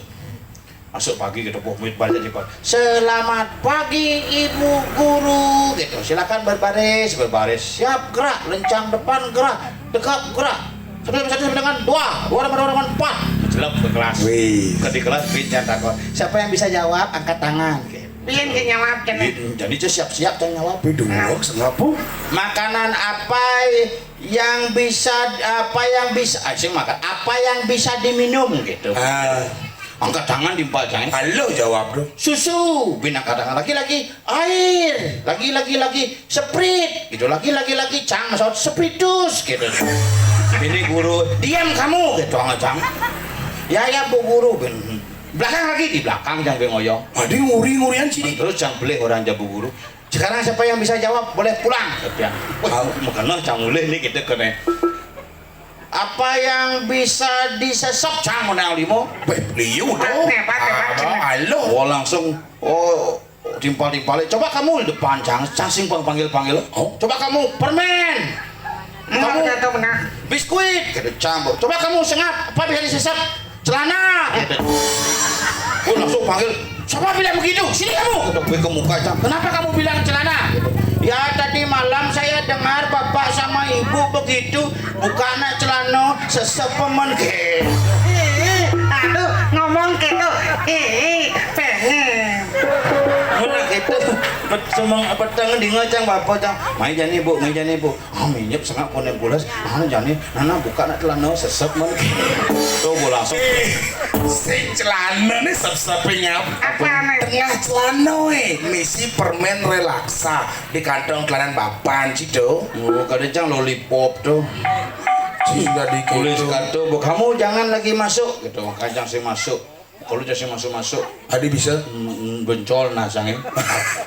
Masuk pagi gitu, boh, mit balik di pagi. "Selamat pagi, Ibu Guru," gitu. "Silakan berbaris, berbaris. Siap, gerak, lencang depan, gerak, tegap, gerak. Satu, satu, satu, dengan dua, dua, dua, dua, empat." Jelek ke kelas. Wih. Ke di kelas, bin, jangan takut. Siapa yang bisa jawab, angkat tangan. Gitu. Bin, dia jawab, jangan. Bin, jadi dia siap-siap, jangan jawab. Wih, dua, sengapa? "Makanan apa yang bisa, apa yang bisa, ah, sing makan, apa yang bisa diminum?" Gitu. Ah. Angkat tangan di empat jangan. Halo jawab tuh. "Susu." Bin angkat tangan lagi, lagi. "Air." Lagi, lagi, lagi. "Sprite." Gitu. Lagi, lagi, lagi. Cang, maksud spiritus. Gitu. Ini guru, "Diam kamu." Gitu, angkat cang. "Ya, ya, Bu Guru." Bin. Belakang lagi, di belakang, cang bin ngoyong. Adi nguri-ngurian sini. Terus cang beli orang jabu guru. Sekarang siapa yang bisa jawab boleh pulang, kata dia. Wah, makanya cang mulih nih kita kena. "Apa yang bisa disesep?" Cang menang limo. Weh, liu dong. Hebat, hebat, hebat, hebat. Halo. Oh, langsung, oh, timpal-timpal. "Coba kamu di depan, cang, cang sing pang-, panggil-panggil." Oh. "Coba kamu, permen." Kamu, kamu biskuit, kata Cang. Coba kamu sengap, apa bisa disesep? Celana, kata. Oh, langsung panggil, "Siapa bilang begitu? Sini kamu," kata gue ke muka Cang. "Kenapa kamu bilang celana?" Ya, tadi malam saya dengar bapak sama ibu begitu, buka nak celana, sesep pemen, gitu. Aduh, ngomong gitu. Ih, pengen. Mana gitu? Pet-, semang petang di ngecang bapak Cang. Mai jani, Bu, mai jani, Bu. Ah, minyep sengak koné bulas. Ah, jani, nana buka nak celana, sesep men. Tuh, gua langsung. Eh, sing celana nih sep-sepe ngap. Apa nih? Tengah celana, eh, misi permen relaksa di kantong celana bapan situ. Oh, kada Cang lollipop tuh. Sudah dikit. Tulis kartu, "Bu, kamu jangan lagi masuk," gitu. Makanya Cang sing masuk. Kalau Cang sing masuk-masuk. Adi bisa? Mm, mm, bencol nah Cang, eh.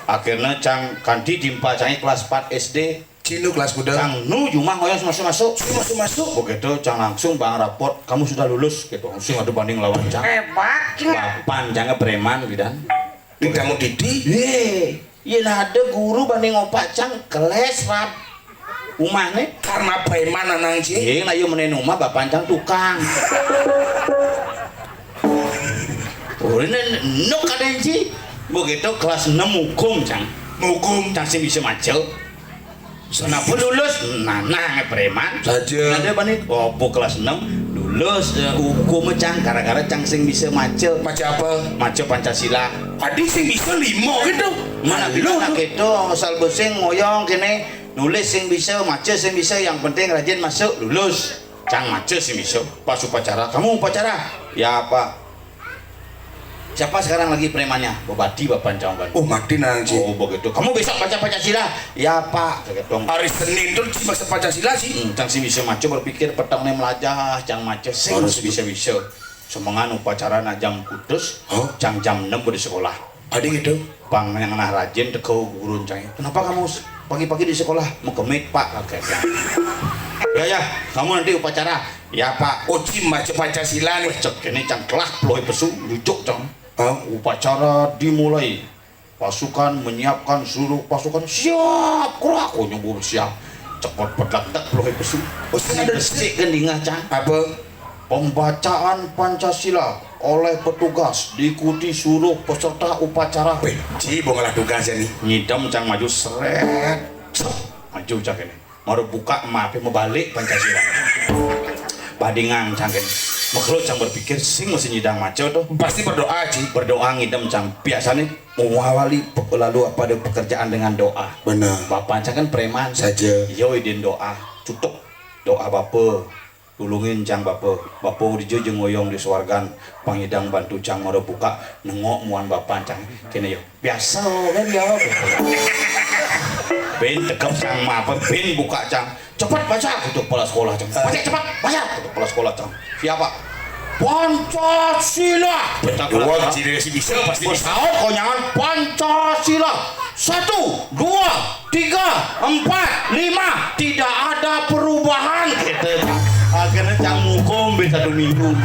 Akhirnya Cang kanti timpa Cang, eh, kelas empat S D. Cinu kelas kuda. Cang nu jumah ngoyong masuk-masuk. Cinu masuk-masuk. Begitu Cang langsung bang rapot, "Kamu sudah lulus," gitu. Langsung ada banding lawan Cang. Hebat, Cang. Bapan Cang preman, bidan. Tidak mau didi. Ye. Ye, nah ada guru banding opak Cang, keles rap. Umahne? Karena preman anang, Ci. Ye, nah, yo menen umah, bapan Cang tukang. Oh, ini nuk ada, Ci. Begitu kelas enam hukum, Cang. Hukum. Cang sing bisa maca. Kenapa lulus? Nah, nah, preman. Saja. Ada apa nih? Oh, bu kelas enam lulus, eh, hukum, Cang, gara-gara Cang sing bisa maca. Maca apa? Maca Pancasila. Adi sing bisa lima gitu. Mana lu bisa tuh? Gitu, asal besing ngoyong kene, nulis sing bisa, maca sing bisa, yang penting rajin masuk, lulus. Cang maca sing bisa. Pas upacara, "Kamu upacara?" "Ya, Pak." "Siapa sekarang lagi premannya?" "Bupati, Bapak Cang." "Oh, mati nang, Ci." "Oh, begitu. Kamu besok baca Pancasila." "Ya, Pak." Hari Senin tuh, Ci, baca Pancasila, Ci. Hmm, Cang sing bisa maca, berpikir petang nih melajah, Cang maca sing bisa-bisa. Semengan upacara nak jam kutus, Cang jam enam udah sekolah. Adi gitu. Bang yang nah rajin teko gurun Cang. "Kenapa kamu s-, pagi-pagi di sekolah?" "Mekemit, Pak," kaget. "Ya, ya, kamu nanti upacara." "Ya, Pak." Oh, Ci maca Pancasila nih. Cek ini Cang kelak peluh pesu, jujuk Cang. Hah? Upacara dimulai. Pasukan menyiapkan, seluruh pasukan siap, kerak, oh, nyebur siap. Cepet pedak tek peluh pesu. Oh, sing ada resik kan dingah, Cang. Apa? Pembacaan Pancasila oleh petugas diikuti seluruh peserta upacara. Weh, Ci, bongalah tugas ya nih. Ngidam Cang maju seret. Cep, maju Cang ini. Baru buka mape mebalik Pancasila. Badingan Cang kene. Makelo Cang berpikir sing masih nyidang maca tuh. Pasti berdoa, Ci. Berdoa ngidem Cang. Biasanya mengawali pe-, lalu pada pekerjaan dengan doa. Benar. Bapak Cang kan preman. Saja. Yo idin doa. Cutuk. Doa Bapa. Tulungin Cang Bapa. Bapa dija jeung ngoyong di suargan. Pangidang bantu Cang mara buka. Nengok muan Bapak Cang. Kene yo. Biasa kan ya. Bin tekep Cang mah apa? Bin buka Cang. "Cepat baca," gitu kepala sekolah Cang. "Baca cepat, baca," gitu kepala sekolah Cang. "Siapa?" "Pancasila." Dua, sini si bisa pasti bisa. Pesawat konyangan Pancasila. Satu, dua, tiga, empat, lima. Tidak ada perubahan. Gitu. Akhirnya Cang mukum be satu minggu.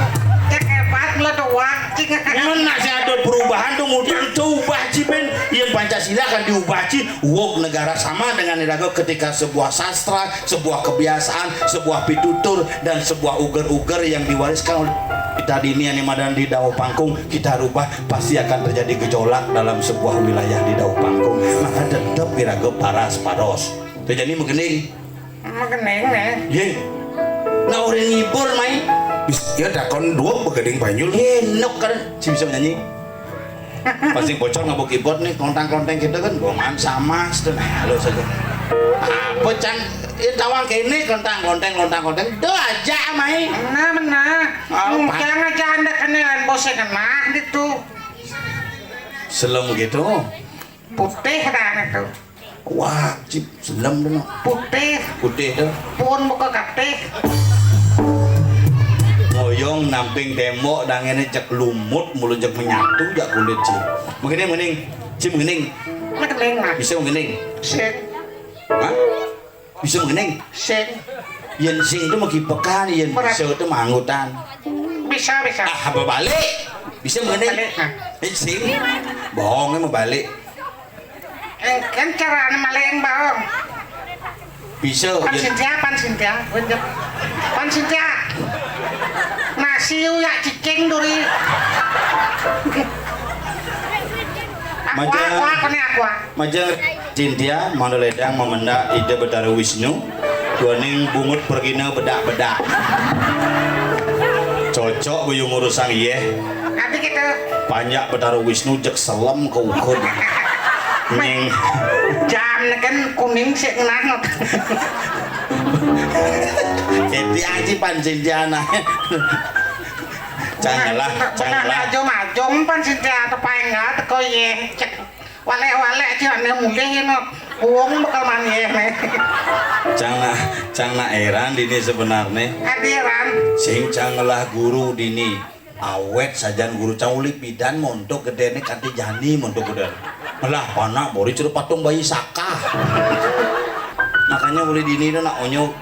Cek hebat meletuak, cing. Mana sih ada perubahan tuh, kemudian coba Cibin. Yang Pancasila akan diubah, Ci. Wok negara sama dengan iraga ketika sebuah sastra, sebuah kebiasaan, sebuah pitutur, dan sebuah uger-uger yang diwariskan oleh kita dini yang madan di Dawa Pangkung, kita rubah, pasti akan terjadi gejolak dalam sebuah wilayah di Dawa Pangkung. Maka tetap iraga paras-paros. Terjadi menggening. Menggening nih. Ye. Nah, orang ngibur, mai. Bis, ya, takon dua begading Banyul. Ye, nok kan. Si bisa nyanyi. Pasti bocor ngabuk keyboard nih, kontang-konteng kita kan, bongan sama, tuh, nah, lo saja. Apa, Cang? Ini tawang kene, kontang-konteng, kontang-konteng. Do aja, mai. Mana, mana? Oh, mungkin aja anda kenalan bosnya kena gitu. Selem gitu. Putih dah itu. Wah, Cip, selem dulu. Putih. Putih dah. Pun muka katih. Ngoyong namping tembok, dangene cek lumut, mulut cek menyatu, jak kulit, Cip. Begini, mending. Cip, begini. Mending, Mas. Bisa begini. Sik. Hah? Bisa begini? Sing. Yen sing itu mau kipekan, yen bisa itu manggutan. Bisa, bisa. Ah, apa balik? Bisa begini? Balik, nah. Eh, sing. Bohongnya mau balik. Eh, kan caranya maling, Bang. Bisa, Pan yén Sintia, Pan Sintia. Wéh, jep. Pan Sintia. Nasi uyak cicing duri. Aqua, Maja. Aqua, kene aqua. Majeng Sintia, mangda ledang mamendak Ida Betara Wisnu, duaning bungut pergina bedak-bedak. Cocok bayu ngurusang yéh. Ati kita. Panjak Betara Wisnu jeg selem ke ukud. Ning. Jam kan kuning sik ngenah. Eti aji Pan Sintia nah. Cang ngelah, cang ngelah. Ajung-ajung Pan Sintia tepaing teko yéh. Cek. Walek-walek cilik né mulih no. Wong bakal manggih né. Cang nak, cang nak éran dini sebenarné. Adi éran. Sing cang ngelah guru dini. Awet sajan guru cang uli pidan montok gedéné kanti jani montok gedé. Ngelah panak bori curu patung bayi saka. Makanya uli dini no nak onyo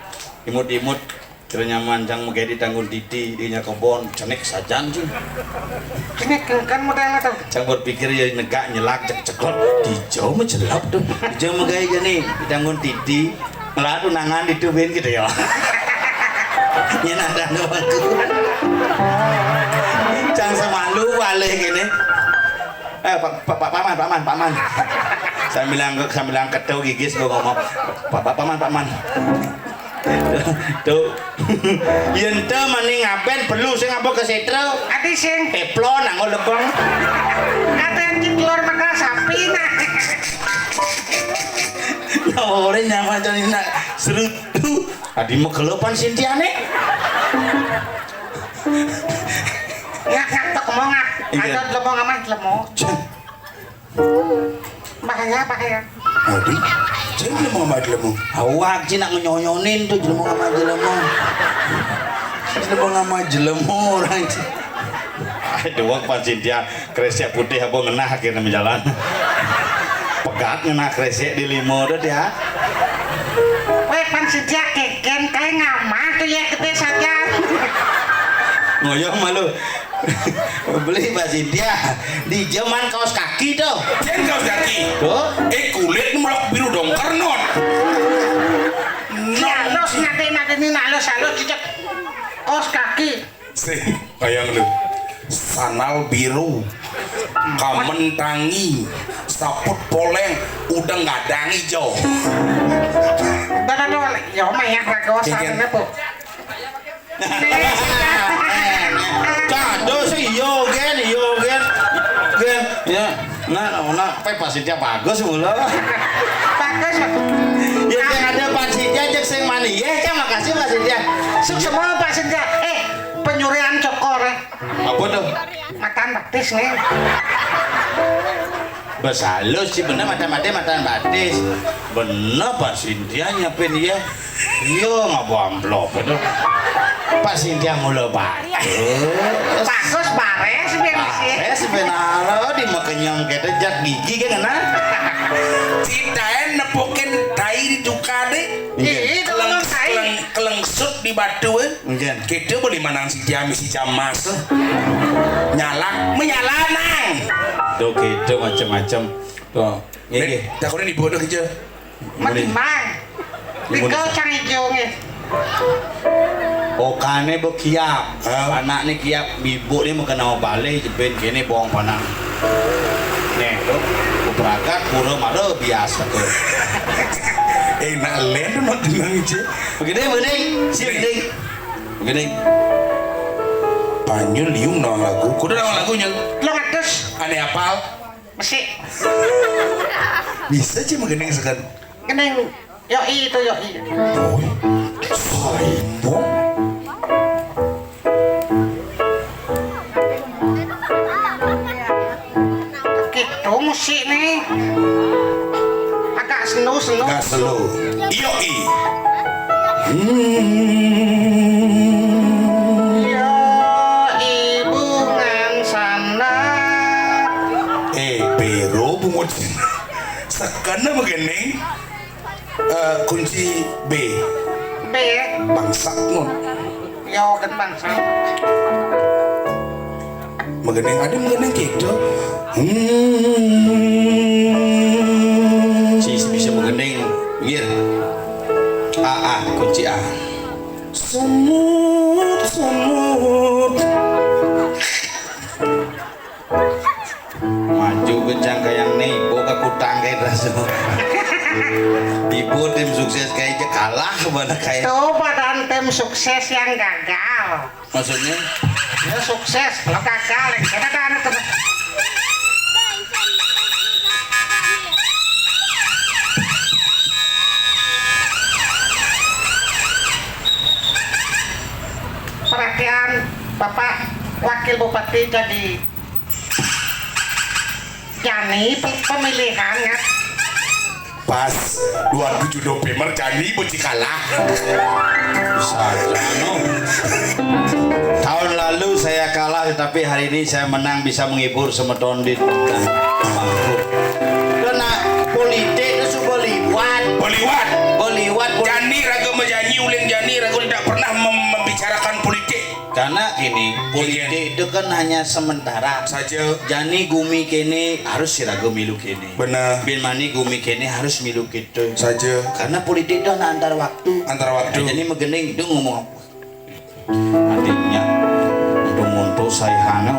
imut-imut. Kira nyaman cang megai di tanggun titi, di nya kebon, cenik sajan cing. Cenik kan modal tuh. Cang berpikir ya negak nyelak cek ceklot, dijau mencelap tuh. Dijau megai aja nih, di tanggun titi, ngelah tunangan di tubin gitu ya. Nyen ada no aku. Cang semalu waleh gini. Eh, Pak, Pak, Pak Paman, Pak Man, Pak Man. Sambil angkat, sambil angkat tahu gigis gua ngomong. Pak, Pak Paman, Pak Man. Tuh. Yén té mani ngaben perlu sing apa ke sétra? Ati sing. Teflon anggo lebeng. Kata yang keluar mata sapi nah. Nah, orang nyaman jadi nak serutu. Adi mekelo Pan Sintiané. Ngak ngak tek mau ngak. Iya. Ada lemo ngamah lemo. Bahaya, bahaya. Adi, cek lemo amat lemo. Awak cina ngenyonyonin tuh jelema sama jelema. Jelema sama jelema orang. Aduh, wak Pan Sintia, kresek putih apa ngenah akhirnya menjalan. Pegat ngenah kresek di limo tuh dia. Wéh, Pan Sintia keken kayak ngamah tuh ya gede saja. Ngoyong malu. Beli Mbak Sintia di zaman kaos kaki tuh. Jén kaos kaki. Tuh. Eh, kulit melok biru dongker non. Nalus nanti nanti ini nalus halus cicak kaos kaki. Sing, bayang lu. Sanal biru. Kamen tangi. Saput poleng. Udah nggak ada hijau. Udah tuh, ya mah ya kaos kaki. Kado sih, yo gen, yo gen, gen, ya. Nah, nah, nah, pe Pak Sintia bagus mulu. Bagus. Ya, yang ada Pak Sintia cek sing mani. Ya, kan makasih Pak Sintia. Sukses mau Pak Sintia. Eh, penyurian cokor. Apa tuh? Matan batis nih. Besalus sih bener mata-mata matan batis. Bener Pak Sintia nyiapin ya. Iya, ngapa amplop itu? Pak Sintia mula bagus. Bagus bares ben sih. Bares ben alo di makenyam kete jat gigi kan kena. Citaen nepukin tai di tukade. Iya, itu keleng, keleng, kelengsut di batu eh. Nggih. Kita boleh manang si jam si jam mas. Nyalak, menyala nang. Tuh gitu macam-macam. Tuh. Nggih. Takutnya dibodoh aja. Mati mang. Dikau cari jongé. Okane bekiap. Hah? Anakne kiap, ibu ni mengkena balik jebin kene bawang panang. Nih, tuh, kuperagat pura mara biasa tuh. Eh, nak len mau tenang je. Begini, begini, si begini. Begini. Panjul liung nawang lagu. Kudu nawang lagunya. Lo ngatus. Ane apal. Mesik. Bisa sih menggending sekan. Gending. Yo i itu yo i. Boy. Sombong. Gitu musik nih. Agak slow slow. Agak slow. Yo i. Hmm. Yo i bungan sana. Eh, pero bungut. Sekena begini. Eh, kunci B. B. Bangsak nun. Ya, kan bangsak. Megening ada megening gitu. Hmm. Si bisa megening, iya. Ibu tim sukses kayaknya kalah mana kayak. Tuh badan tim sukses yang gagal. Maksudnya? Ya sukses, kalau gagal, ya kita ada anu tuh. Perhatian, Bapak Wakil Bupati jadi Jani pe-, pemilihan ya. Pas dua puluh tujuh November Jani mesti kalah. Bisa aja, no. Tahun lalu saya kalah, tetapi hari ini saya menang, bisa menghibur semeton di dan makhluk. Karena politik itu sudah liwat. Beliwat. Beliwat. Jani raga majanji, uling jani raga tidak pernah mem-, membicarakan politik. Karena gini, politik itu kan hanya sementara. Saja. Jani gumi kene harus siraga milu kene. Benar. Bin mani gumi kene harus milu kita. Saja. Karena politik itu hanya antar waktu. Antar waktu. Nah, jadi megening itu ngomong apa? Artinya untuk ngonto saihana.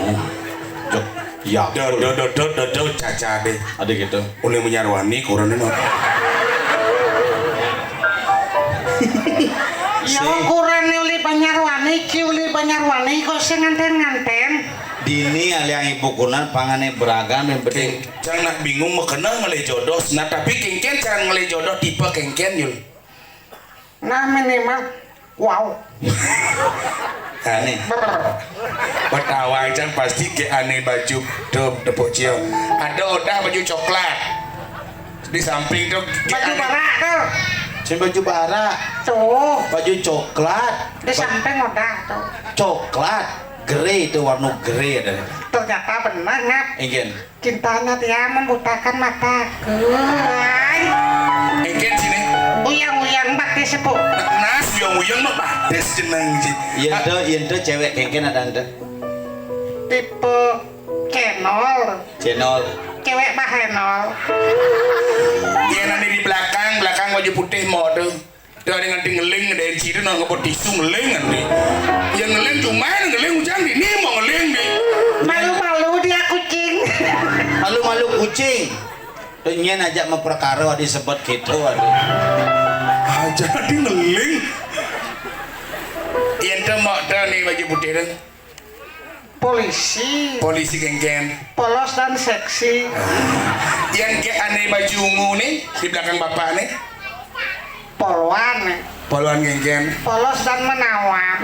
Oh, jok. Ya. Do do do do do do caca deh. Ada gitu. Uling menyarwani kurang no. Ya ukuran uli Banyarwani, ki uli Banyarwani kok sing nganten-nganten. Dini aliang ibu kunan pangane beragam yang penting. Cang nak bingung mau kenal ngelih jodoh. Nah tapi kengken cara ngelih jodoh tipe kengken yul. Nah minimal wow. Aneh. Brr. Betawa cang pasti ke aneh baju tuh tepuk cium. Ada odah baju coklat. Di samping tuh baju barak tuh. Sing baju barak. Tuh. Baju coklat. Di samping udah tuh. Coklat. Grey itu warna grey ada. Ternyata benar, Ngap. Ingin. Cintanya dia membutakan mataku. Ay. Ingin sini. Uyang-uyang batis, Bu. Nas, uyang-uyang mah batis jeneng sih. Iya tuh, iya tuh cewek kengken ada ente. Tipe Cénol. Cénol. Cewek bahénol. Yén anu di belakang, belakang baju putih mau tuh. Tuh ada nganti ngeling, ada yang ciri nang ngepot tisu ngeling nganti. Yang ngeling cuma ngeling ujang di ini mau ngeling di. Malu-malu dia kucing. Malu-malu kucing. Tuh nyén aja memperkara disebut gitu aduh. Aja di ngeling. Yén tuh mau tuh nih baju putih tuh. Polisi. Polisi kengken. Polos dan seksi. Yang ke ane baju ungu nih di belakang bapak nih. Polwan. Polwan kengken. Polos dan menawan.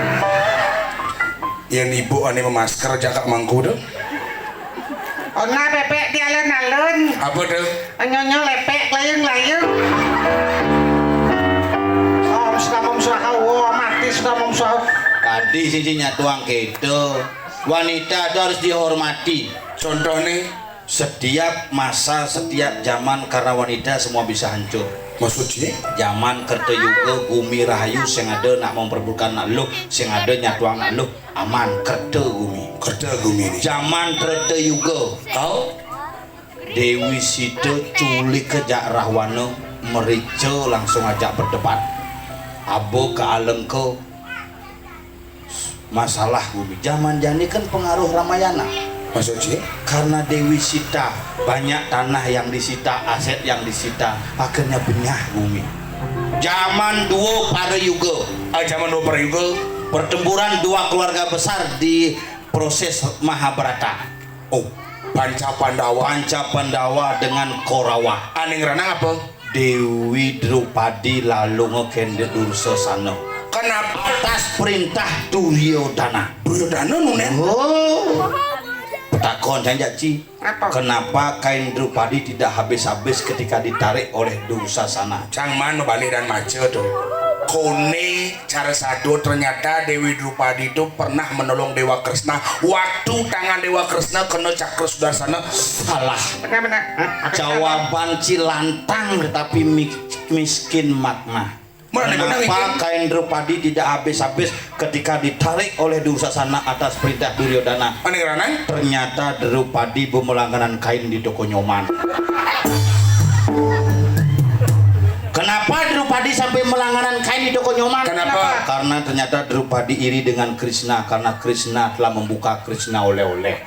Yang ibu ane memasker jakak mangku tuh. Ona bebek di alun-alun. Apa tuh? Nyonyo lepek layung-layung. Om sudah mom sudah hawa mati sudah mom sudah. Tadi sisi nyatuang gitu. Wanita itu harus dihormati. Contohnya? Setiap masa, setiap zaman karena wanita semua bisa hancur. Maksudnya? Zaman kerta yuga gumi rahayu sing ada nak memperbutkan nak luh, sing ada nyatuang nak luh, aman kerta gumi. Kerta gumi ni. Zaman kerta yuga. Kau? Dewi Sita culika jak Rahwana merica langsung ajak berdebat. Aba ka alengka masalah gumi. Zaman jani kan pengaruh Ramayana. Maksud cik? Karena Dewi Sita banyak tanah yang disita, aset yang disita, akhirnya benyah gumi. Zaman dua para yuga. Ah, zaman dua para yuga. Pertempuran dua keluarga besar di proses Mahabharata. Oh, Panca Pandawa. Panca Pandawa dengan Korawa. Aning ranah apa? Dewi Drupadi lalunga kenda Dursasana. Kenapa? Atas perintah Duryodana. Duryodana nunen. Oh. Petakon janjak ci. Apa? Kenapa kain Drupadi tidak habis-habis ketika ditarik oleh Dursasana? Cang man balik dan maca tuh. Kone cara satu ternyata Dewi Drupadi itu pernah menolong Dewa Kresna waktu tangan Dewa Kresna kena cakra sudarsana. Salah. Benar-benar. Jawaban cilantang tetapi mi-, miskin makna. Kenapa kain Drupadi tidak habis-habis ketika ditarik oleh Dursasana atas perintah Duryodana? Ternyata Drupadi bemelangganan kain di toko Nyoman. Kenapa Drupadi Tadi sampai melangganan kain di toko Nyoman. Kenapa? Karena ternyata Drupadi iri dengan Krishna, karena Krishna telah membuka Krishna oleh-oleh.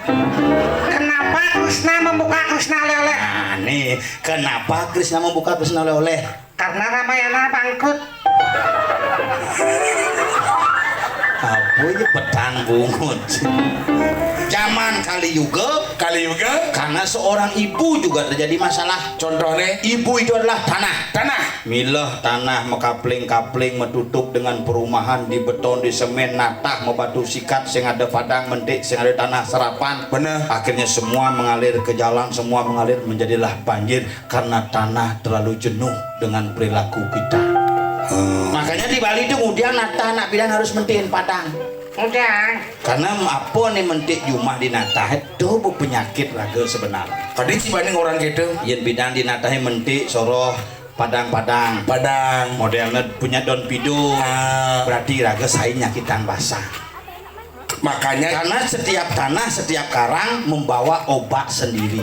Kenapa Krishna membuka Krishna oleh-oleh? Nah, nih, kenapa Krishna membuka Krishna oleh-oleh? Karena Ramayana bangkrut. Apa ya petang bungut? Zaman Kali Yuga, Kali Yuga. Karena seorang ibu juga terjadi masalah. Contohnya? Ibu itu adalah tanah. Tanah. Mileh tanah, mekapling-kapling, metutup dengan perumahan, dibeton, disemen, natah, mebatu sikat, sing ada padang mentik, sing ada tanah serapan. Bener. Akhirnya semua mengalir ke jalan, semua mengalir, menjadilah banjir karena tanah terlalu jenuh dengan perilaku kita. Hmm. Makanya di Bali itu ngudiang natah, anak bidan harus mentikin padang. Ngudiang. Karena apa nih mentik jumah di natah itu berpenyakit raga sebenarnya. Tadi sih banding orang gitu. Yen bidan di natah mentik soroh padang-padang. Padang. Modelnya punya daun pidung. Ah. Berarti raga sai nyakitang basah. Makanya. Karena setiap tanah, setiap karang membawa obat sendiri.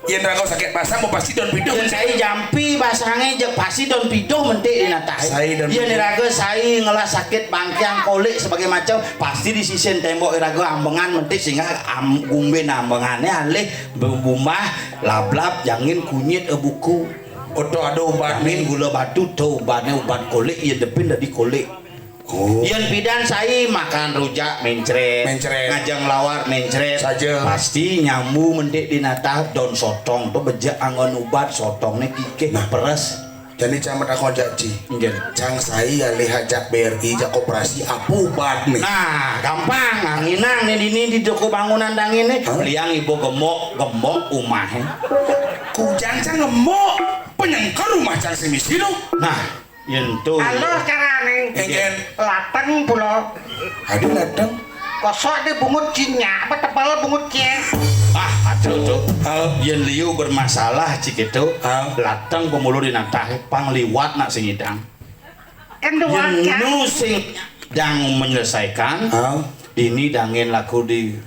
Yen raga sakit basah, mau pasti daun pidung. Yen sai jampi basahnya, jek pasti daun pidung mentik di natah. Sai daun pidung. Yen raga sai ngelah sakit bangkiang, kolik, sebagai macam, pasti di sisin tembok raga ambengan mentik, sehingga am, gumben ambengannya alih bebumbah, lablab, jangin, kunyit, eh, buku. Oto ada obat. Jangin nih. Gula batu, to obatnya obat kolik, yen depin dadi kolik. Oh. Yen bidan sai makan rujak mencret, mencret. Ngajeng lawar mencret. Saja. Pasti nyambu mentik di natah daun sotong tu bejek anggon ubat, sotongne kikih. Nah. Peres. Jadi cang matakon jak ci. Nggih. Cang sai alih jak B R I, jak koperasi, apa ubat nih? Nah, gampang. Anginang nih dini di toko bangunan dangin nih. Hah? Liang ibu gemuk, gemuk umahe. Kujang cang gemuk. Penyengker rumah cang si misi tu. Nah, yen tu. Halo, carane. Engen. Lateng pulo. Aduh, lateng. Kosok di bungut cinya, apa tebal bungut cie? Ah, aduh tu. Oh. Yen liu bermasalah cik itu, oh, lateng pemulu di natah pang liwat nak sing idang. Kan dua. Yen kan? Nu sing dang menyelesaikan, oh, dini dangin laku di,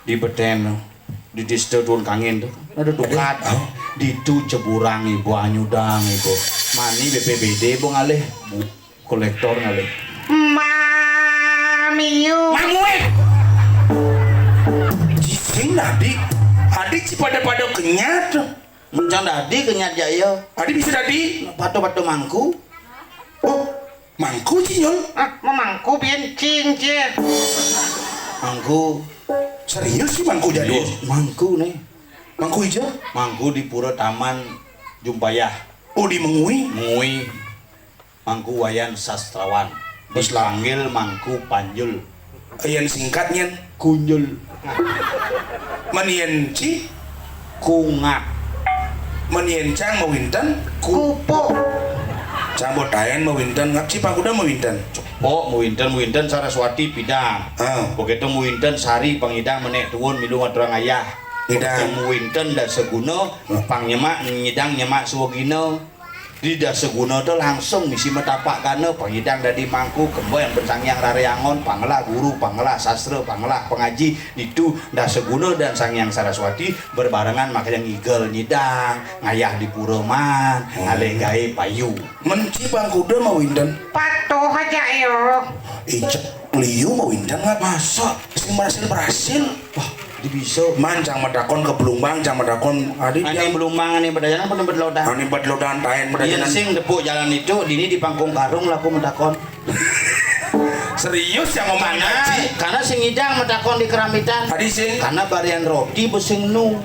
di beten. Di dista tuun kangin tu. Ada tukat. Aduh, oh. Ditu ceburang ibu, anyudang ibu. Mani B P B D ibu ngalih. Bu, kolektor ngalih. Mamiu. Mamuit. Jising nadi. Adi ci pada-pada kenyat. Mencang dadi kenyat jaya. Adi bisa dadi. Pato-pato mangku. Oh. Mangku, ci, Nyul? Ah, memangku, bien, cing, cie. Mangku. Serius, ci, mangku jadul? Serius, mangku, nih. Mangku ija? Mangku di Pura Taman Jumpayah. Oh, di Mengwi? Mengwi. Mangku Wayan Sastrawan. Bos lah. Dipanggil Mangku Panjul. Yen singkat nyen? Kunjul. Men yen ci? Kungak. Men yen cang mawinten? Kupuk. Cang botaen mawinten, ngap ci pangkuda mawinten? Cepok mawinten, mawinten Saraswati pidan. Ah. Begitu mawinten Sari pangidang menek tuun milu ngaturang ayah. Ngidang. Begitu mawinten Dasaguna, hmm, pang nyemak nyidang nyemak suwagina. Di Dasaguna tu langsung misi matapak gana, pangidang dadi mangku, kemba yang ben Sang Hyang Rare Angon, pangelah guru, pangelah sastra, pangelah pangaji, ditu Dasaguna dan Sang Hyang Saraswati berbarengan, makanya ngigel nyidang, ngayah di pura man, hmm, alih gae payu. Men ci pangkuda mawinten? Patuh aja, yo. Ijek liu mawinten ngap? Masa? Sing berhasil-berhasil. Wah, Di bisa. Man, cang matakon ke Blumbang, cang matakon, adi. Ane Blumbang, ane Pedajanan, apa tempat lodan? Ane tempat lodan, taen Pedajanan. Yen sing tepuk jalan itu, dini di Pangkung Karung laku matakon. Serius yang ngomong ngaji? Karena sing ngidang matakon di Keramitan. Adi sing? Karena barian roti besing nu.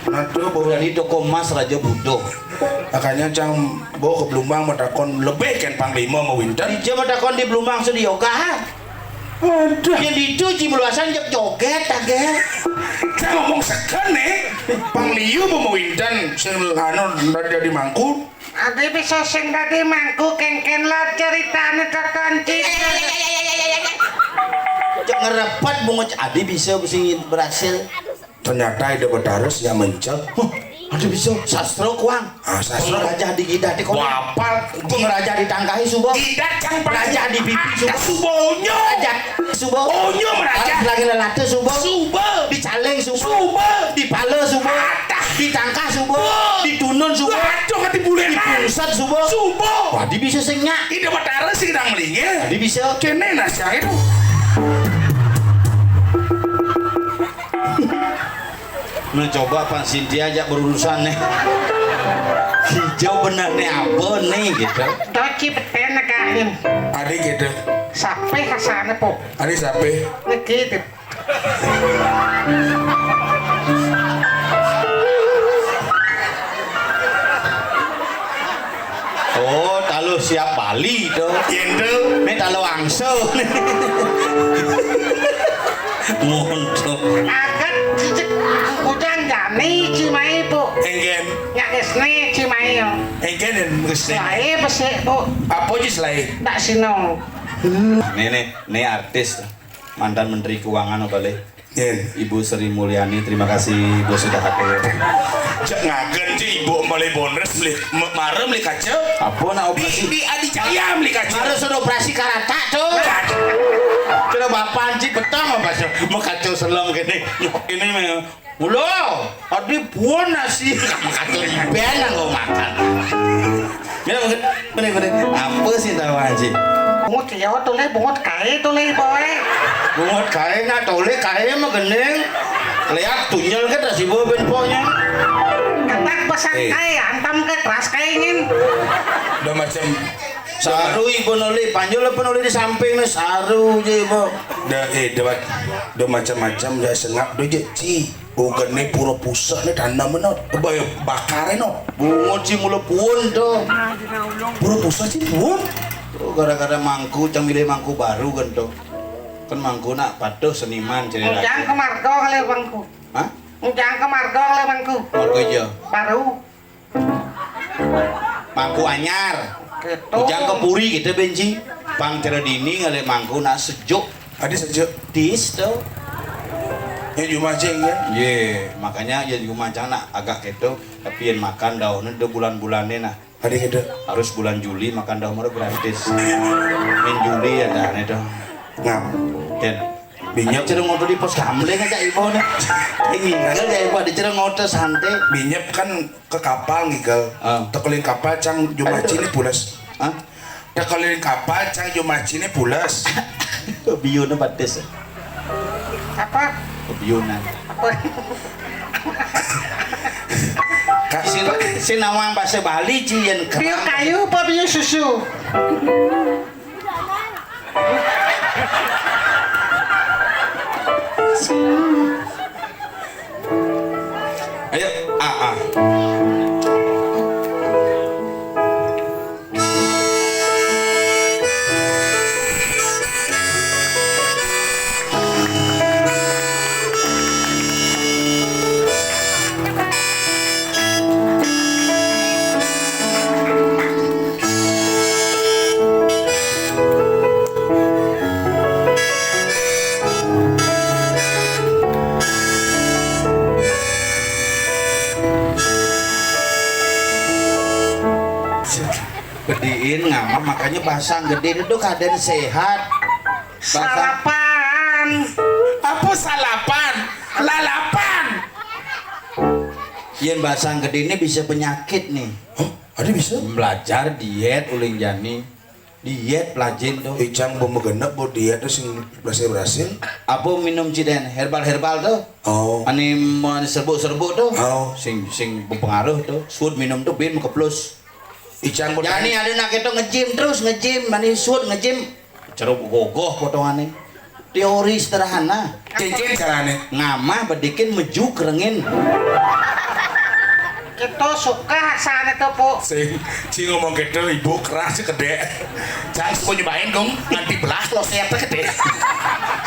Nah, tuh, Bu. Dari toko emas Raja Budo. Makanya cang bo ke Blumbang matakon lebih ken Panglima mawinten. Dija matakon di Blumbang Sudi Yoga, ha? Waduh. Yen ditu ji meluasan jek joget, agak. Cang ngomong seken, nih. Pangliu mawinten sing anu dadi mangku. Adi bisa sing dadi mangku, kengken lah ceritane kakanci. Cek ngerepet bungut, adi bisa sing berhasil. Ternyata Ida Betara sia mencek. Huh, ada bisa sastra kuang. Ah, sastra. Pengrajah di gidah di kono. Wapal. Pengrajah di tangkahi suba. Gidah cang pengrajah di pipi suba. Suba onyo. Raja suba. Onyo merajah. Lagi lelata suba. Suba. Di caleng suba. Suba. Di pala suba. Atas. Di tangkah suba. Suba. Di tunun suba. Aduh, kati bule. Di punggung. Ustad subuh. Subuh. Wah, di bisa sing nyak. Ida Batara sing nang melingin. Di bisa. Kene nasiang itu. Mencoba Pak Sintia ajak berurusan nih. Hijau bener nih apa nih gitu. Doci beten negahin. Adi gitu. Sape hasane po. Adi sape. Niki. Oh, taluh siap Bali to. Yen to. Nek taluh angso. Ngono. Agat cicik udan jani cimai, Bu. Enggen. Nyak esne cimai yo. Enggen yen esne. Selae besik, Bu. Apa ji selae? Tak sino. Nih, nih, nih artis. Mantan Menteri Keuangan apa le? Yen. Ibu Sri Mulyani, terima kasih Ibu sudah hadir. Cek ngagen ci Ibu mulai bonres beli mare beli kaca. Apa nak operasi? Di, di Adi Jaya beli kaca. Harus sudah operasi karata tuh. Kira bapak ci petang apa sih? Mau kaca selong gini. Ini memang Ulo, adi pun nasi kamu katur iben nang kau makan. Mira mungkin mungkin mungkin apa sih tahu aja? Bungut kaya tole, bungut kae tole boe. Bungut kae nak tole kae mah gending. Lihat tunyel ke terus ibu ben pokoknya. Ketak pesan kae antam ke teras kae ingin. Udah macam saru ibu nuli panjul apa nuli di samping nih saru aja ibu. Dah eh dah, dah macam-macam dah sengap dah je ci. Ugene pura puseh ne tanam no. Ba-, bakare no. Bungut ci mula puun to. Pura puseh ci puun. Tuh gara-gara mangku cang milih mangku baru kan to. Kan mangku nak patuh seniman cerita. Ujang ke marga kali mangku. Hah? Ujang ke marga kali mangku. Marga iya. Baru. Mangku anyar. Gitu. Ujang ke puri gitu benci. Pang cara dini ngalih mangku nak sejuk. Adi sejuk. Dis to. Ya jumacing ya. Ye, makanya ya jumacang nak agak gitu. Tapi yang makan daunnya udah bulan-bulannya nah. Adi gitu. Harus bulan Juli makan daun baru gratis. Min Juli ya dah nih tuh. Ngap. Ken. Binyep. Ada cereng ngoto di pos kamling aja ibu nih. Ini kan aja ibu ada cereng ngoto santai. Binyep kan ke kapal ngigel. Ah. Tekelin kapal cang jumaci ini pules. Hah? Tekelin kapal cang jumaci ini pules. Biuna batis. Apa? Biuna. Apa? Kak, si, si nawang bahasa Bali ci yen biu kayu apa biu susu? Ayo, ah, ah. Gediin ngamah, makanya basang gede itu keadaan sehat. Basang. Salapan. Apa salapan? Lalapan. Yen basang gede ini bisa penyakit nih. Hah? Ada bisa? Belajar diet uling jani. Diet pelajin tuh. Icang mau megenep mau diet tuh sing berhasil berhasil. Apa minum ciden herbal-herbal tuh? Oh. Ani serbuk-serbuk tuh. Oh. Sing sing berpengaruh tuh. Suud minum tuh bin mekeplus. Icang mau. Jani ada nak itu ngejim terus ngejim, mani suud ngejim. Ceruk gogoh potongannya. Teori sederhana. Cincin carane. Ngamah bedikin mejuk rengin. Kita suka sana tuh, Bu. Sing, sing ngomong gitu, ibu keras sih gede. Jangan semua nyobain dong, nanti belah lo siapa gede.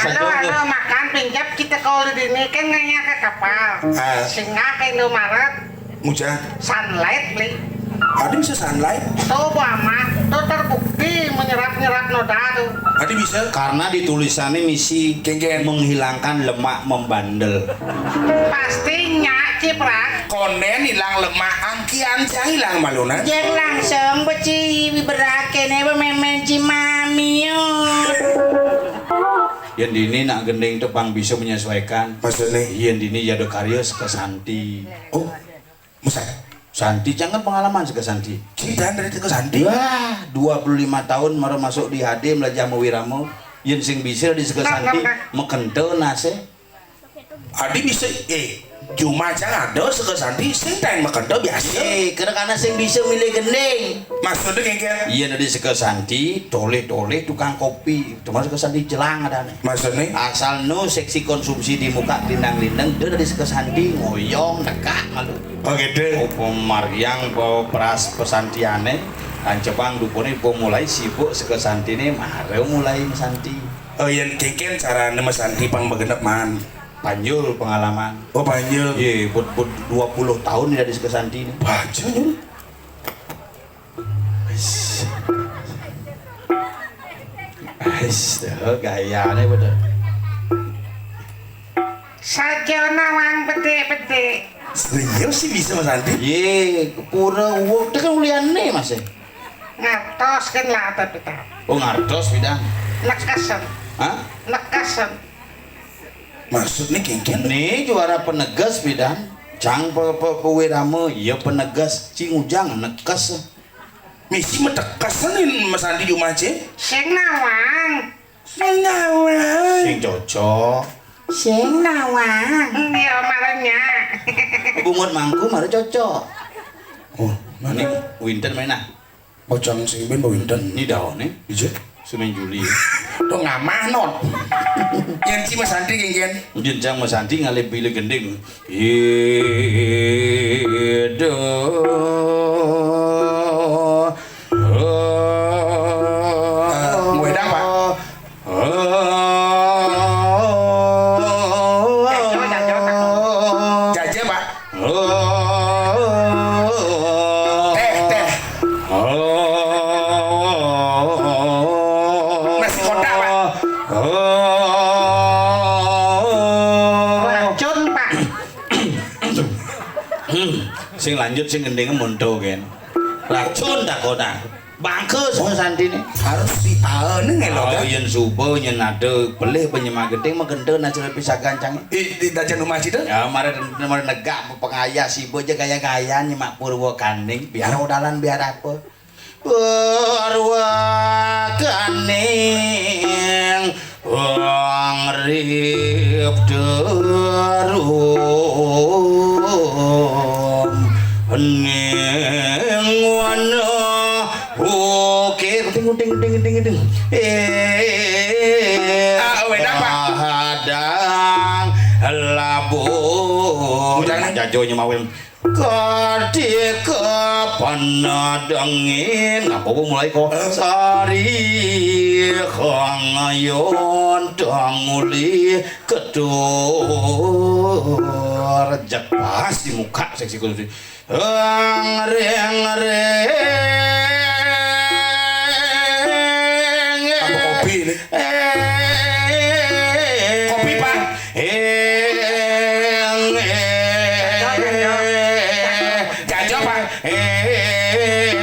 Halo, halo, makan pinjam kita kalau di sini kan nanya ke kapal. Ah. Singgah ke Indomaret. Ngucap. Sunlight, beli. Ada bisa sunlight? Tuh, Bu Amah, tuh terbukti menyerap-nyerap noda tuh. Ada bisa? Karena ditulisannya misi menghilangkan lemak membandel. Pastinya, Ciprak. Konden hilang lemak angkian, saya hilang malunan. Yang langsung beci berakene memen cimamiut. Yang dini nak gending tepang bisa menyesuaikan. Maksudnya? Yang dini ya ada karya sekesanti. Oh. Masa? Santi, jangan pengalaman seka Santi. Cidan dari teka Santi. Wah, dua puluh lima tahun mara masuk di H D, melajah mawirama. Yen sing bisa di seka Santi, makenta nase. Adi bisa, eh, cuma aja ada seka Santi, sing tain makenta biasa. Eh, kena-kena sing bisa milih gending. Maksudnya kayak gini? Yen di seka Santi, toleh-toleh tukang kopi. Cuma seka Santi jelang ada nih. Maksudnya? Asal no seksi konsumsi di muka lindang-lindang, dia dari seka Santi ngoyong, nekak malu. Oh, gitu. Apa margiang, apa pras pesantiane, lancebang dupone, apa mulai sibuk seka Santine, mara mulai mesanti. Oh, yen kengken carane mesanti pang begenep, Man. Panjul pengalaman. Oh, panjul. Ye, but, but dua puluh tahun ya di seka Santine. Panjul. Wis. Wis, tuh, gayane bener. Sajana wang petik-petik. Serius sih bisa, Mas Andi? Ye, pura uwung. Itu kan uliane, Mas, e. Ngartos kan lah, tapi tak. Oh, ngartos, pidan. Nekesen. Hah? Nekesen. Maksudnya kengken? Nih juara penegas, pidan. Cang pe, pe, pewirama, ya penegas. Cing ujang, nekes. Misi metekesen, Mas Andi, cuma, Cing. Sing nawang. Sing nawang. Sing cocok. Sing nawang. Hmm, ya, maranya. Bungut mangku, mara cocok. Oh, mana? Ini winter main, ah. Bocang sing ben winter. Ini daun, nih. Iya. Semen Juli. Tuh ngamah, Not. Yen si Mas Andi, kengken. Yen cang Mas Andi ngalih bilih gending. Ida. Eh, ngwedang, Pak. Jaja, jaja, Pak. Jaja, Pak. Teh, teh. Nasi kotak, Pak. Racun, Pak. Hmm, sing lanjut sing gendinge monto, Gen. Racun takonan. Bangke sing santine. Harus diaene ngelo, oh, kan? Yen suba nyen ada pelih penyemak gedhe, megenda nacil pisah gancang. I, di dajan rumah situ? Ya, mare, mare negak pengayah siba aja gaya-gaya nyemak Purwakaning, biar odalan, biar apa. Purwakaning pangripta ning wana. Oke, ting, ting, ting, ting, ting. Eh, ah, wena, Pak. Padang labuh. Udah, nih. Jajo nyemawin. Kadika panadangin, apa, apa mulai kok? Eh. Sari kang yon danguli kedur. Jek pas di muka seksi khusus. Reng, reng, reng. Apa kopi ini? Kopi, Pak. Eng, eng. Jajo, Pak. Eng.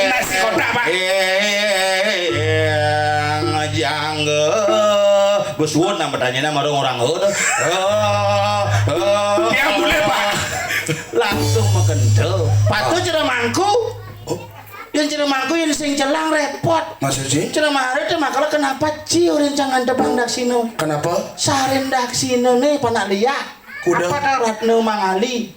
Nasi kotak, Pak. Eng, jangge. Gus Won nang bertanya nama orang orang. Oh, oh, oh. Yang boleh, Pak. Langsung makendel. Patuh jero mangku. Oh. Yen jero mangku yen sing celang repot. Maksud sih? Jero mare te makala kenapa ci ora cang ngantepang daksina? Kenapa? Saren daksinane panak liak. Kuda. Apa ta Ratna Mangali?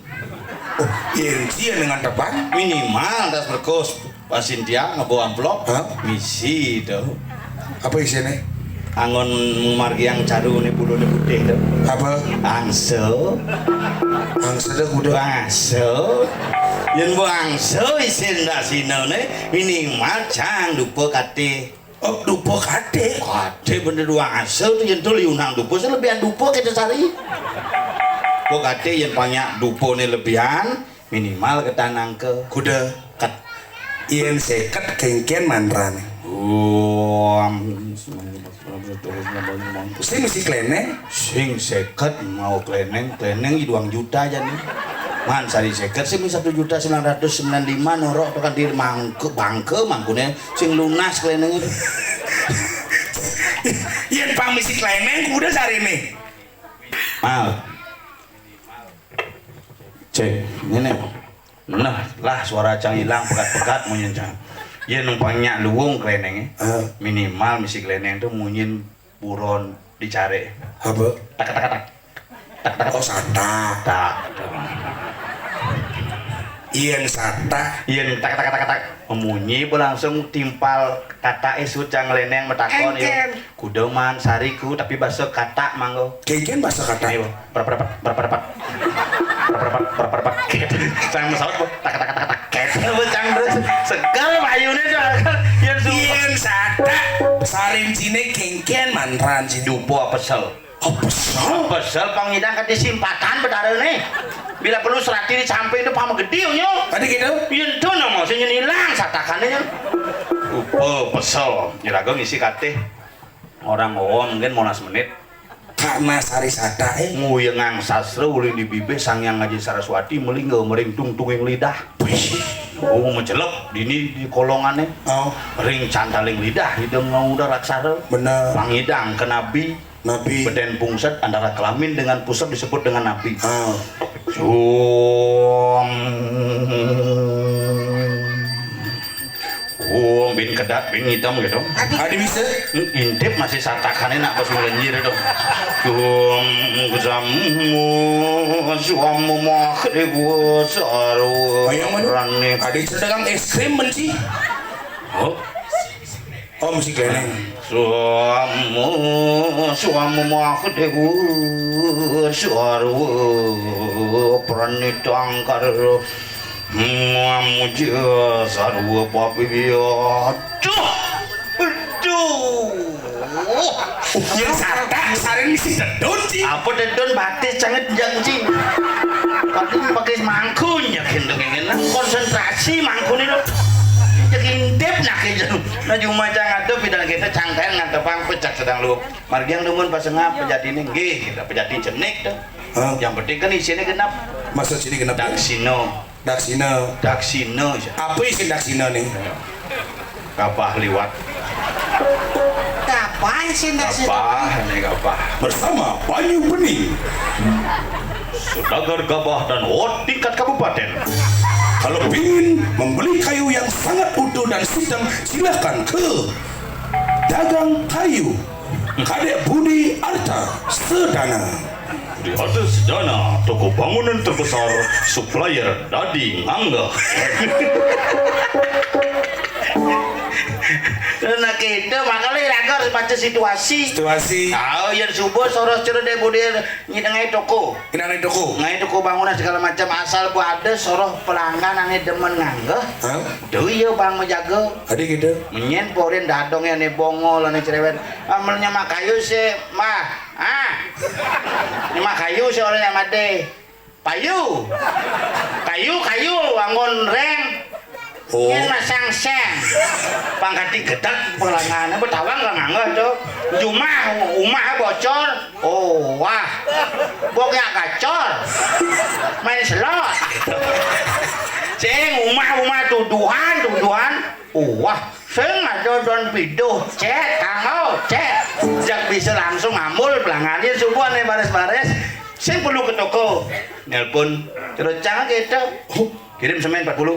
Oh, yen ci yen ngantepang? Minimal tas merkus. Pasin dia ngebo amplop. Hah? Misi to. Apa isine? Anggon margiang carune pulune putih to. Apa? Angsa. Angsa to kuda. Angsa. Yen mbok angsa isin dasinane minimal cang dupa kate. Oh, dupa kate. Kate bener duang angsa to yen to liunang dupa sing lebihan dupa kate sari. Kok kate yen banyak dupane lebihan, minimal ketanangke. Kuda. Ket. Yen seket kengken mantrane. Oh, am-, sing misi kleneng. Sing seket mau kleneng, kleneng i duang juta jane. Man sari seket sing satu juta sembilan ratus sembilan lima norok tekan di mangke, bangke mangkune sing lunas kleneng itu. Yen pang misi kleneng kuda sarine. Mal. Cek, ini. Nah, lah suara cang ilang pegat-pegat munyin cang. Ya numpang nyak luwung klenenge. Ah. Minimal misi kleneng tuh munyin buron dicari. Apa? Tak tak tak. Tak tak tak. Oh, satak. Tak. Yen satak. Yen tak tak tak tak. Memunyi langsung timpal kata esut cang leneng metakon ya. Kuda man sariku tapi basa katak mangga. Kengken basa katak. Ayo, perpet perpet perpet perpet perpet. Sang pesawat, tak tak tak tak. Cang terus segal bayune tuh. Yen satak sarincine kengken manran dupo pesel. Oh, pesel. Pesel pangidang kati simpatan betarane. Bila perlu serati di samping itu pama gede nyo. Tadi gitu. Yen to nama sing ilang satakane nyo. Upa pesel. Jeraga ngisi katih. Orang awam mungkin molas menit. Karena sari satak eh. Nguyengang sastra ulin di bibih Sang Hyang Aji Saraswati melingga mering tungtunging lidah. Wih. Oh, mecelep dini di kolongane. Oh. Ring cantaling lidah ida ngauda raksara. Bener. Pangidang ke nabi. Nabi. Beden pungset antara kelamin dengan pusat disebut dengan nabi. Ah. Suam. Oh, bin kedat, bin hitam gitu. Adi bisa. Intip masih satakane nak pas melenjir itu. Suam, suam, suam mah dewa sarwa. Ayo, mana? Rani. Adi sedang es krim benci. Oh. Oh, mesti kene. Suamu, suamu mahadewa sarwa pranitangkar mamuja sarwa papiya. Duh. Duh. Yen satak sareng mesti dedun, Ci. Apa dedun batis canget janji. Tapi pakai mangkun ya gendong ini. Konsentrasi mangkun itu. Jadi intip nak gitu. Nah, cuma cang ada bidang kita cangkain ngadepang pecak sedang lu. Margi yang demen pas ngap pejati ini nggih, kita pejati jenik tuh. Hah? Yang penting kan isinya genap. Masa sini genap? Daksina. Daksina. Daksina ya. Apa isi daksina nih? Gabah liwat. Gabah isi daksina. Gabah, ini gabah. Bersama Banyu Bening. Sudagar gabah dan wot tingkat kabupaten. Kalau pingin membeli kayu yang sangat utuh dan sedang, silahkan ke Dagang Kayu, Kadek Budi Arta Sedana. Di atas dana toko bangunan terbesar, supplier dadi ngangga. Nah, kita makanya raga harus baca situasi. Situasi. Tahu yang subuh soros cerdas Budi. Nyi ngai toko. Ngai toko. Ngai toko bangunan segala macam asal bu ada soroh pelanggan ane demen ngangge. Hah? Tuh iya bang menjaga. Ada gitu. Menyen porin dadong ya ne bongol ane cerewet. Amelnya mak kayu sih mah. Ah. Ini mak kayu sih orang yang mati. Payu. Kayu kayu anggon reng. Oh. Yen masang seng. Pangkati gedeg pelangane betawang gak nganggo tuh. Jumah umah bocor. Oh, wah. Bok ya gacor. Main selot. Sing umah-umah tuduhan, tuduhan. Wah, sing ada don piduh, cek, kanggo, cek. Jak bisa langsung ngambul pelangane subuh ane bares-bares. Sing perlu ke toko. Nelpon. Terus jangan gitu. Kirim semen empat puluh.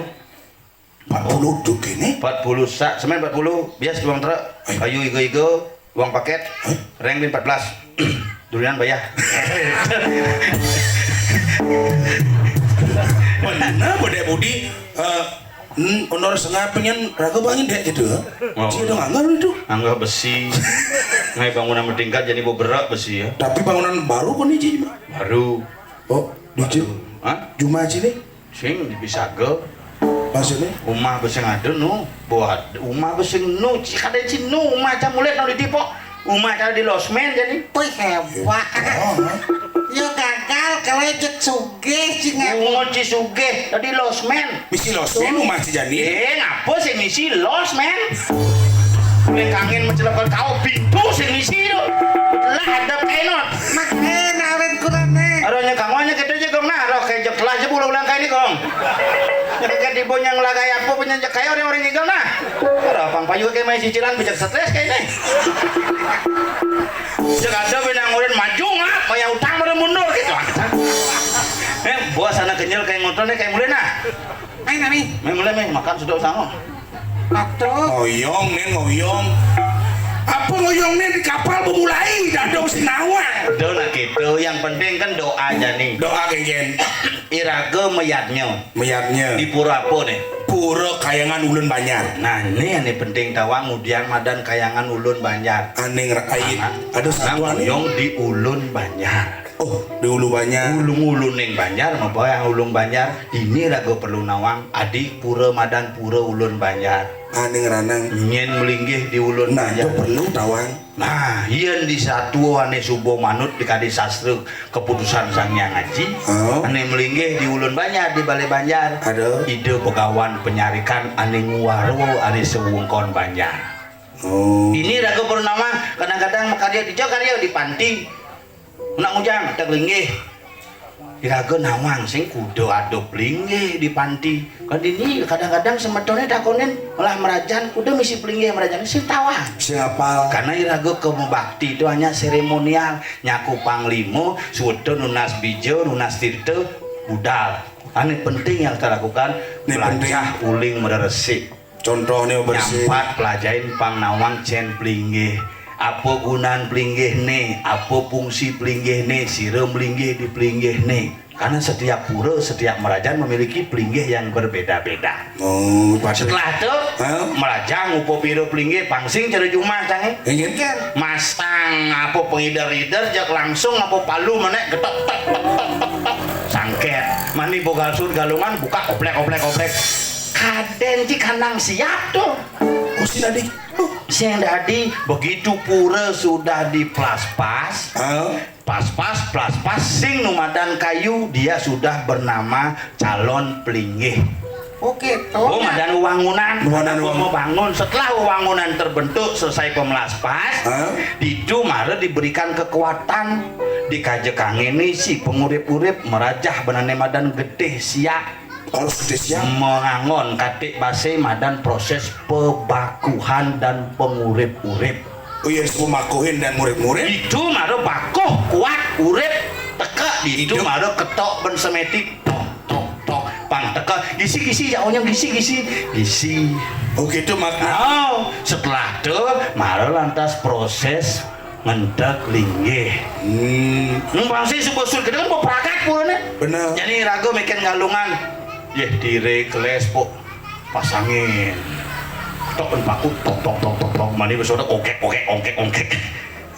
Empat puluh duk ini? Empat puluh sak, semen empat puluh, bias uang truk, kayu igo-igo, uang paket, reng bin empat belas. Durian bayar. Mana Bude Budi? Eh, hmm, honor setengah pengen raga bangin dek gitu ya. Oh. Cie dong anggar itu. Anggar besi. Ngai bangunan bertingkat jadi beberak besi ya. Tapi bangunan baru kok nih, Ji? Baru. Oh, di Ji? Hah? Juma Ji nih? Sing bisa ge. Maksudnya? Umah besi ngadu nu. Buat umah besi nu, Ci, kada Ci nu, umah aja mulai nang di Depok. Umah aja di losmen jadi. Wih, hebat. Oh, hah? Yo gagal kalau cek sugih, Ci, ngapa? Bungut Ci sugih, tadi losmen. Misi losmen umah Ci Jani. Eh, ngapa sih misi losmen? Nek kangen mencelakkan kau pintu sing misi lo. Lah ada penot. Mak, eh, nawen kurang, eh. Aroh nya kamu nya kita aja gong nah, aroh kayak jok lah aja ulang-ulang kayak ini gong. Nya kayak di bonyang lagai apa punya jek kayak orang-orang gigel nah. Aroh pang payu kayak main cicilan bijak stres kayak ini. Jek ada benang urin maju ngap, maya utang baru mundur gitu. Eh, Wah, sana kenyel kayak ngotor nih, kayak mulai nah. Ayo, Mami. Main mulai, main makan sudah usah ngomong. Waktu. Ngoyong nih, ngoyong. Apa ngoyong nih di kapal mau mulai? Dadong si nawang. Udah nak gitu, yang penting kan doa aja nih. Doa, Gen. Iraga mayadnya. Mayadnya. Di pura apa nih? Pura Kayangan Ulun Banjar. Nah, ini yang penting tawang, ngudiang madan Kayangan Ulun Banjar. Aning rakyat. Ada satuan ngoyong di Ulun Banjar. Oh, di Ulu Banjar. Ulun-ulun ning Banjar, mapa yang Ulun Banjar? Ini raga perlu nawang, adi pura madan Pura Ulun Banjar. Aning ranang. Nyen melinggih di Ulun Banjar. Nah, itu perlu tawang. Nah, yen di satua ane suba manut di kadi sastra keputusan Sang Hyang Aji, ane melinggih di Ulun Banjar, di Balai Banjar. Ada. Ida Begawan Penyarikan ane nguwarwa ane sewengkon Banjar. Oh. Ini raga purnama, kadang-kadang makarya dija karya di panti. Nak ngujang, tak linggih. Iraga nawang sing kuda ada pelinggih di panti. Kan ini kadang-kadang semetoné takonin malah merajan kuda misi pelinggih merajan sing tawang. Sing apal. Karena iraga ke mebakti itu hanya seremonial, nyaku panglima, suweta nunas bija, nunas tirta, budal. Ane penting yang kita lakukan, ini penting. Belajar uling mereresik. Contohnya bersih. Nyampat pelajain pang nawang cen pelinggih. Apa gunaan pelinggih ne? Apa fungsi pelinggih ne? Sira melinggih di pelinggih ne? Karena setiap pura, setiap merajan memiliki pelinggih yang berbeda-beda. Oh, setelah itu, merajan ngupa pira pelinggih, pangsing cara jumah cange. Inggih. Mastang apa pengider-ider, jak langsung apa palu menek, getok, tok, tok, tok, tok, tok. Sangket. Mani bogal sud galungan, buka, oplek, oplek, oplek. Kadén ci kandang siap tuh. Oh, sing dadi. Sing dadi, begitu pura sudah diplaspas, plaspas, plaspas, sing numadan kayu, dia sudah bernama calon pelinggih. Oh, gitu. Oh, madan wangunan. Madan wangunan. Mau bangun. Setelah wangunan terbentuk, selesai pemlaspas, itu mara diberikan kekuatan. Dikaja kangeni si pengurip-urip merajah benane madan getih siap. Harus disiap. Mengangon katik base madan proses pebakuhan dan pengurip-urip. Oh iya, disebut makuhin dan ngurip-ngurip. Itu mara bakuh kuat urip teka itu mara ketok ben semetik tok tok tok pang teka gisi gisi ya onyong gisi gisi gisi. Oh gitu makna. Oh, setelah itu mara lantas proses ngentek linggih. Hmm. Numpang sih suku sul kita kan mau perakat purane. Bener. Jadi raga meken galungan. Yeh dire keles pok pasangin. Tok ben paku tok tok tok tok tok mani wis ora ongkek ongkek ongkek ongkek.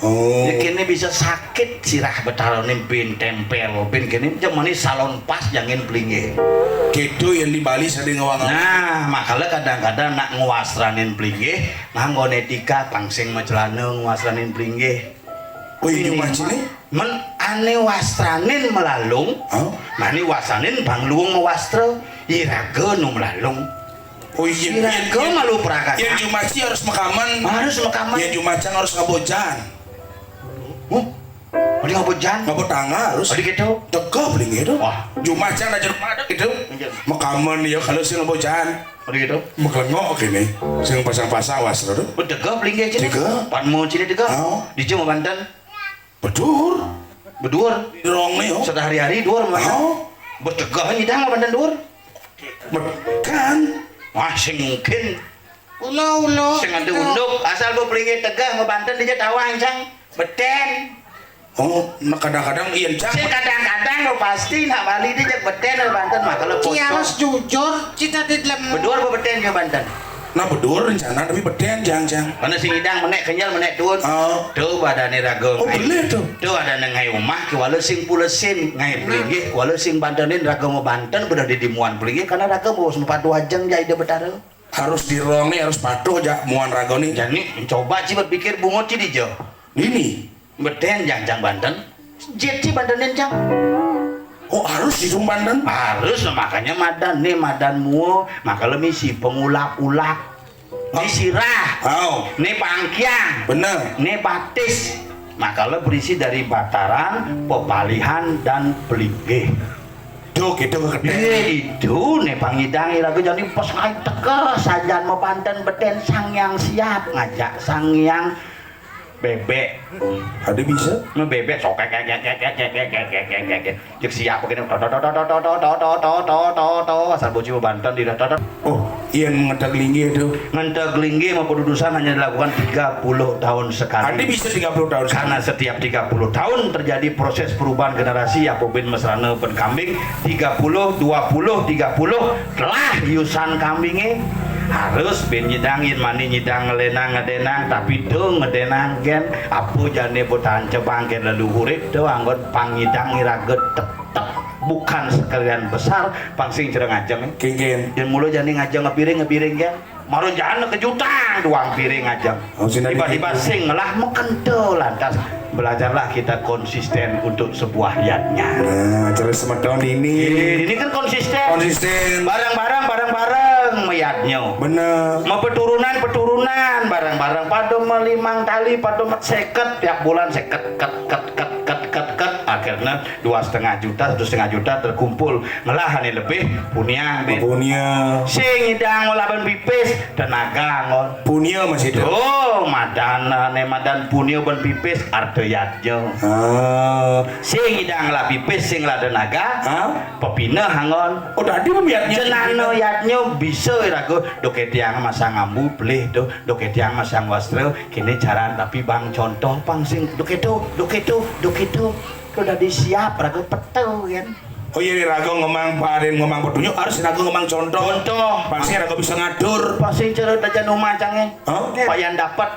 Oh. Ya kene bisa sakit sirah betarane bin tempel bin kene jamane salon pas jangin pelinggih. Gitu yang di Bali sering ngawang. Nah, makanya kadang-kadang nak ngwastranin pelinggih, nganggo etika pangsing macelana ngwastranin pelinggih. Oh iya, ini mah sini. Men ane wastranin melalung, mani wastranin bang luung mewastra, iraga nu melalung. Oh iya, iraga malu pragat. Yang jumaci harus mekaman. Harus mekaman. Yang jumacang harus ngabojan. Huh? Ada ngabojan? Ngabot tangga harus. Ada gitu. Tegap lagi itu. Wah. Jumacang aja rumah ada gitu. Mekaman ya kalau sing ngabojan. Ada gitu. Mekelengok gini. Sing pasang-pasang wastra tuh. Oh, tegap lagi aja. Tegap. Pan mau cini tegap. Oh. Dijum banten. Bedur. Bedur. Rong nih, oh. Sudah hari-hari dur mana? Oh. Bertegah nyidang apa dan dur? Mekan. Wah, sing mungkin. Ulo ulo. Sing ada unduk, asal bu pelinggih tegah ngebanten dia tawang cang. Beten. Oh, nah kadang-kadang iya cang. Sing kadang-kadang lo pasti nak bali dia jak beten ngebanten mah kalau. Ci harus jujur, cita di dalam. Bedur apa beten ngebanten? Nah bedur rencana tapi beten jang jang. Mana sing idang menek kenyal menek tuun. Oh. Tuh badane raga. Oh bener tuh. Tuh ada neng ngai umah kuala sing pulesin ngai pelinggih kuala sing bantenin raga mau banten bener di dimuan pelinggih karena raga mau sempat dua jeng jai de betara. Harus dirong nih harus patuh aja muan raga nih. Jadi coba sih berpikir bungut sih di jo. Ini. Beden jang jang banten. Jet sih bantenin jang. Oh harus itu banten. Harus makanya madan nih madan mua maka lemi si pengulak-ulak. Ni sirah. Oh. Ni pangkiang. Bener. Ni batis. Maka le berisi dari bataran, pepalihan dan pelinggih. Tuh gitu. Iya itu ni pangidang iraga jani pas ngai teka sajan mabanten beden sang yang siap ngajak sang yang Bébék. Ada bisa? Nah, bébék sok kék kék kék kék kék kék kék kék kék kék. Cék siap begini. To to to to to to to to to to to to. Asal boci bebanten di to to. Oh, iya, ngenteg linggih tuh. Ngenteg linggih mah padudusan hanya dilakukan tiga puluh tahun sekali. Ada bisa tiga puluh tahun sekali. Karena setiap tiga puluh tahun terjadi proses perubahan generasi, ya, pabin mesrana pun kambing, tiga puluh, dua puluh, tiga puluh, telah yusan kambingnya. Harus bin nyidang, yin mani nyidang, ngelenang, ngedénang, tapi tuh ngedénang gén, apa jani botan cebang gén leluhur itu, anggon pangidang iraga tetep bukan sekalian besar, pang sing cereng ajeng. Kéngkén. Yen mula jani ngajeng ngepiring, ngepiring gén. Mara jana kejutan duang piring ajeng. Oh, sing tiba-tiba sing ngelah mekento lantas. Belajarlah kita konsisten untuk sebuah yadnya. Nah, terus semeton ini. Ini kan konsisten. Konsisten. Bareng-bareng, bareng-bareng meyadnya. Bener. Mau peturunan, peturunan, bareng-bareng. Pada melimang tali, pada met seket tiap bulan, seket, ket, ket, ket, ket, ket, ket. Akhirnya dua setengah juta, satu setengah juta terkumpul. Ngelah ane lebih, puniang, Bin. Punia. Sing idang ngelaban pipis, tenaga ngon. Punia masih ada. Oh, madan, ane madan punia ban pipis, arta yadnya. Ah. Sing idang lah pipis, sing lah tenaga. Hah? Pepineh angon. Oh, tadi pemiatnya. Cenana yadnya bisa iraga. Dok etiang masang ambu, pelih tuh. Dok etiang masang wastra. Kini caran tapi bang contoh pang sing. Dok itu, dok itu, dok itu. Tuh dadi siap, raga peta, kan. Oh iya, iraga ngemang parin, ngemang petunjuk, harus iraga ngemang contoh. Contoh. Pasti iraga bisa ngatur. Pasti cara dajan rumah cangé. Hah? Pak Yan dapat.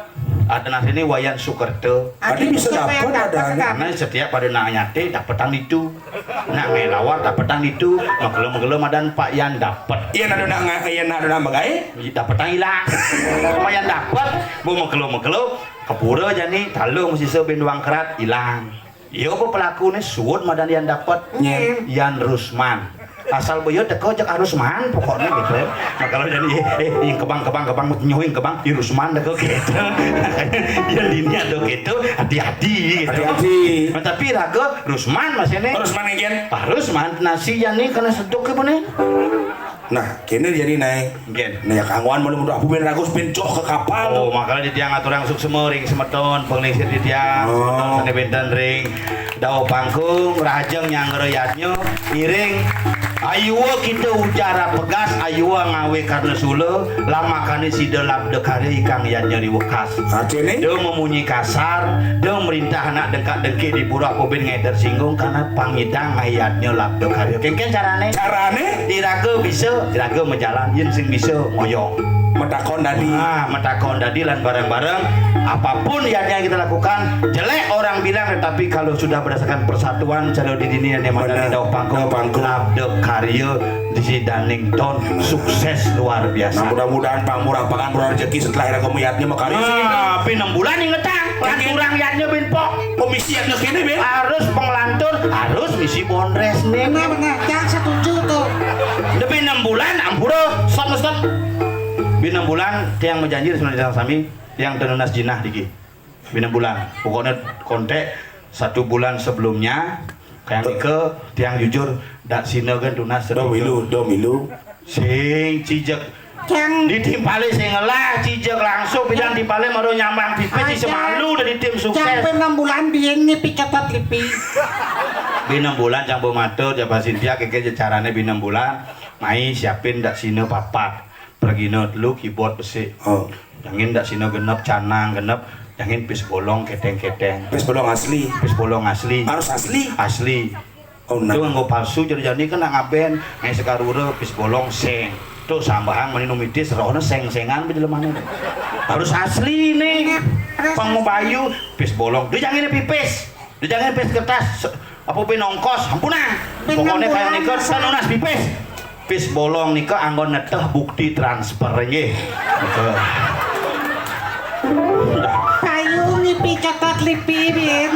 Ada nasi ini Wayan Sukerta. Tadi bisa dapat ada. Karena setiap pada nak nyate, dapetan itu. Nak ngelawar, dapetan itu. Mengkelo-mengkelo madan Pak Yan dapat. Iya, nak ada nak, iya, nak ada nak bagai. Dapetan hilang. Pak Yan dapat, bu mengkelo-mengkelo. Kepura jani, talung sisa bin duang kerat, hilang. Iya, apa pelaku ni suud madan Yan dapat? Nyen. Yan Rusman. Asal boyo teko jak Rusman pokoknya gitu. Nah, kalau jadi eh, eh, yang kebang, kebang, kebang, nyuing kebang, i Rusman teko gitu. Yang dini ada gitu, hati-hati gitu. Hati-hati. Nah, tapi raga Rusman masih nih. Oh, Rusman yang kian. Pak Rusman, nasi yang nih kena seduk ke mana? Nah, kene jadi naik. Nggih. Nah, ya kanggoan malu mudah aku ben ragus ben cok ke kapal. Oh, makanya di tiang aturang suksema ring semeton, penglingsir di tiang, oh, semeton sane benten ring Dawa Pangkung, rahajeng nyanggra yadnya, iring ayua kita ujar pegas, ayua ngawe karna sula, lamakane sida labda karya ikang yadnya riwekas. Artine? Dia memunyi kasar, dia merintah anak dengkak-dengkik di pura, apa ben ngai tersinggung karena pangidang ayatnya labda karya. Kengken carane? Carane? Iraga bisa, iraga majalan, yen sing bisa ngoyong. Metakon dadi. Ah, metakon dadi lan bareng-bareng. Apapun yang, yang kita lakukan, jelek orang bilang, tetapi kalau sudah berdasarkan persatuan, cara di dini yang mana di Dawa Pangkung, Dawa Pangkung, labda karya di sidaning ton sukses luar biasa. Nah, mudah-mudahan pang murah pangan, murah rezeki setelah iraga mayatnya makarya. Ah, pin enam bulan ingetang. Lanturang yadnya bin pok. Komisi yadnya kene, bin. Harus penglantur, harus misi bondres nih. Benar, benar. Yang setuju tuh. Lebih enam bulan, ampura, stop, stop. Bin enam bulan, tiang menjanji sama sami, tiang tenunas jinah diki. Bin enam bulan. Pokoknya kontak satu bulan sebelumnya, kayak ke tiang jujur, dak sina kan tunas. Dom ilu, dom ilu. Sing cijek. Cang. Ditimpale sing ngelah, cijek langsung, bilang timpale maro nyambang pipis, di semalu udah di tim sukses. Cang pe enam bulan biyen ngipi catat lipi. Di enam bulan cang bematur, jaba Sintia, keke carane bi enam bulan, mai siapin dak sina papat. Pergina telu keyboard besik. Oh. Jangin dak sina genep, canang genep, jangin pis bolong keteng-keteng. Pis bolong asli. Pis bolong asli. Harus asli. Asli. Oh, nah. Itu nganggo palsu, jadi-jadi kan nak ngaben, ngai sekarura, pis bolong, seng. Tuh sambahan mani numitis, rohna seng-sengan be jelemane. Harus asli nih. Pang mau bayu, pis bolong. Dia jangan pipis. Dia jangan pis kertas. Se-, apa pin ongkos, ampunang. Pokoknya kayak nika, kita nunas pipis. Pis bolong nika anggo neteh bukti transfer nggih. Nika. Payu ngipi catat lipi, Bin.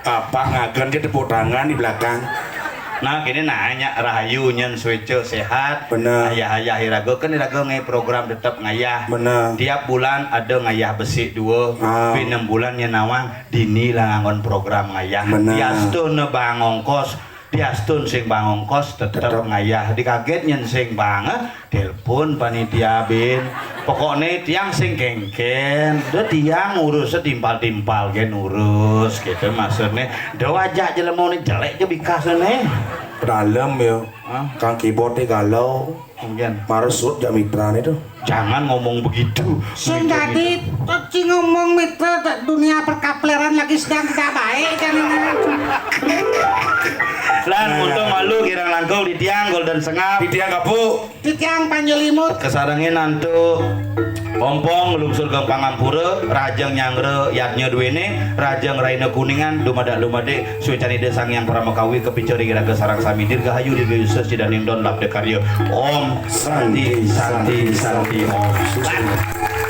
Apa ngagen dia tepuk tangan di belakang? Nah, kini nanya rahayu nyen sueca sehat. Bener. Ayah-ayah iraga kan iraga ngai program tetep ngayah. Bener. Tiap bulan ada ngayah besik dua. Ah. Pi enam bulan nyen nawang dini lah nganggon program ngayah. Bener. Diastu ne bang ongkos. Diastun sing bang ongkos tetep ngayah. Dikaget nyén sing bang, eh, telepon panitia bin. Pokokné tiang sing kéngkén. Udah tiang ngurus timpal-timpal gén urus gitu maksudné. Udah wajah jelema né jelék ja bikasné. Pedalem ya. Hah? Kang keyboardé galau. Mungkin. Maresut jak mitrané tuh. Jangan ngomong begitu. Sing dadi, kok ci ngomong mitra, dunia perkapleran lagi sedang tidak baik kan. Lan untung malu kirang langkung di tiang Golden Sengap. Di tiang Kapu. Di tiang Panjelimut. Kasarengin antuk Ompong lungsur ka pangampura, Rajeng Nyanggra yadnya duwene, Rajeng Raina Kuningan, dumadak-dumadik, suécan Ida Sang Hyang Parama Kawi, kapica ring iraga sareng sami, dirgahayu, dirgayusa, sidaning don labda karya. Om Santi, Santi, Santi, Om.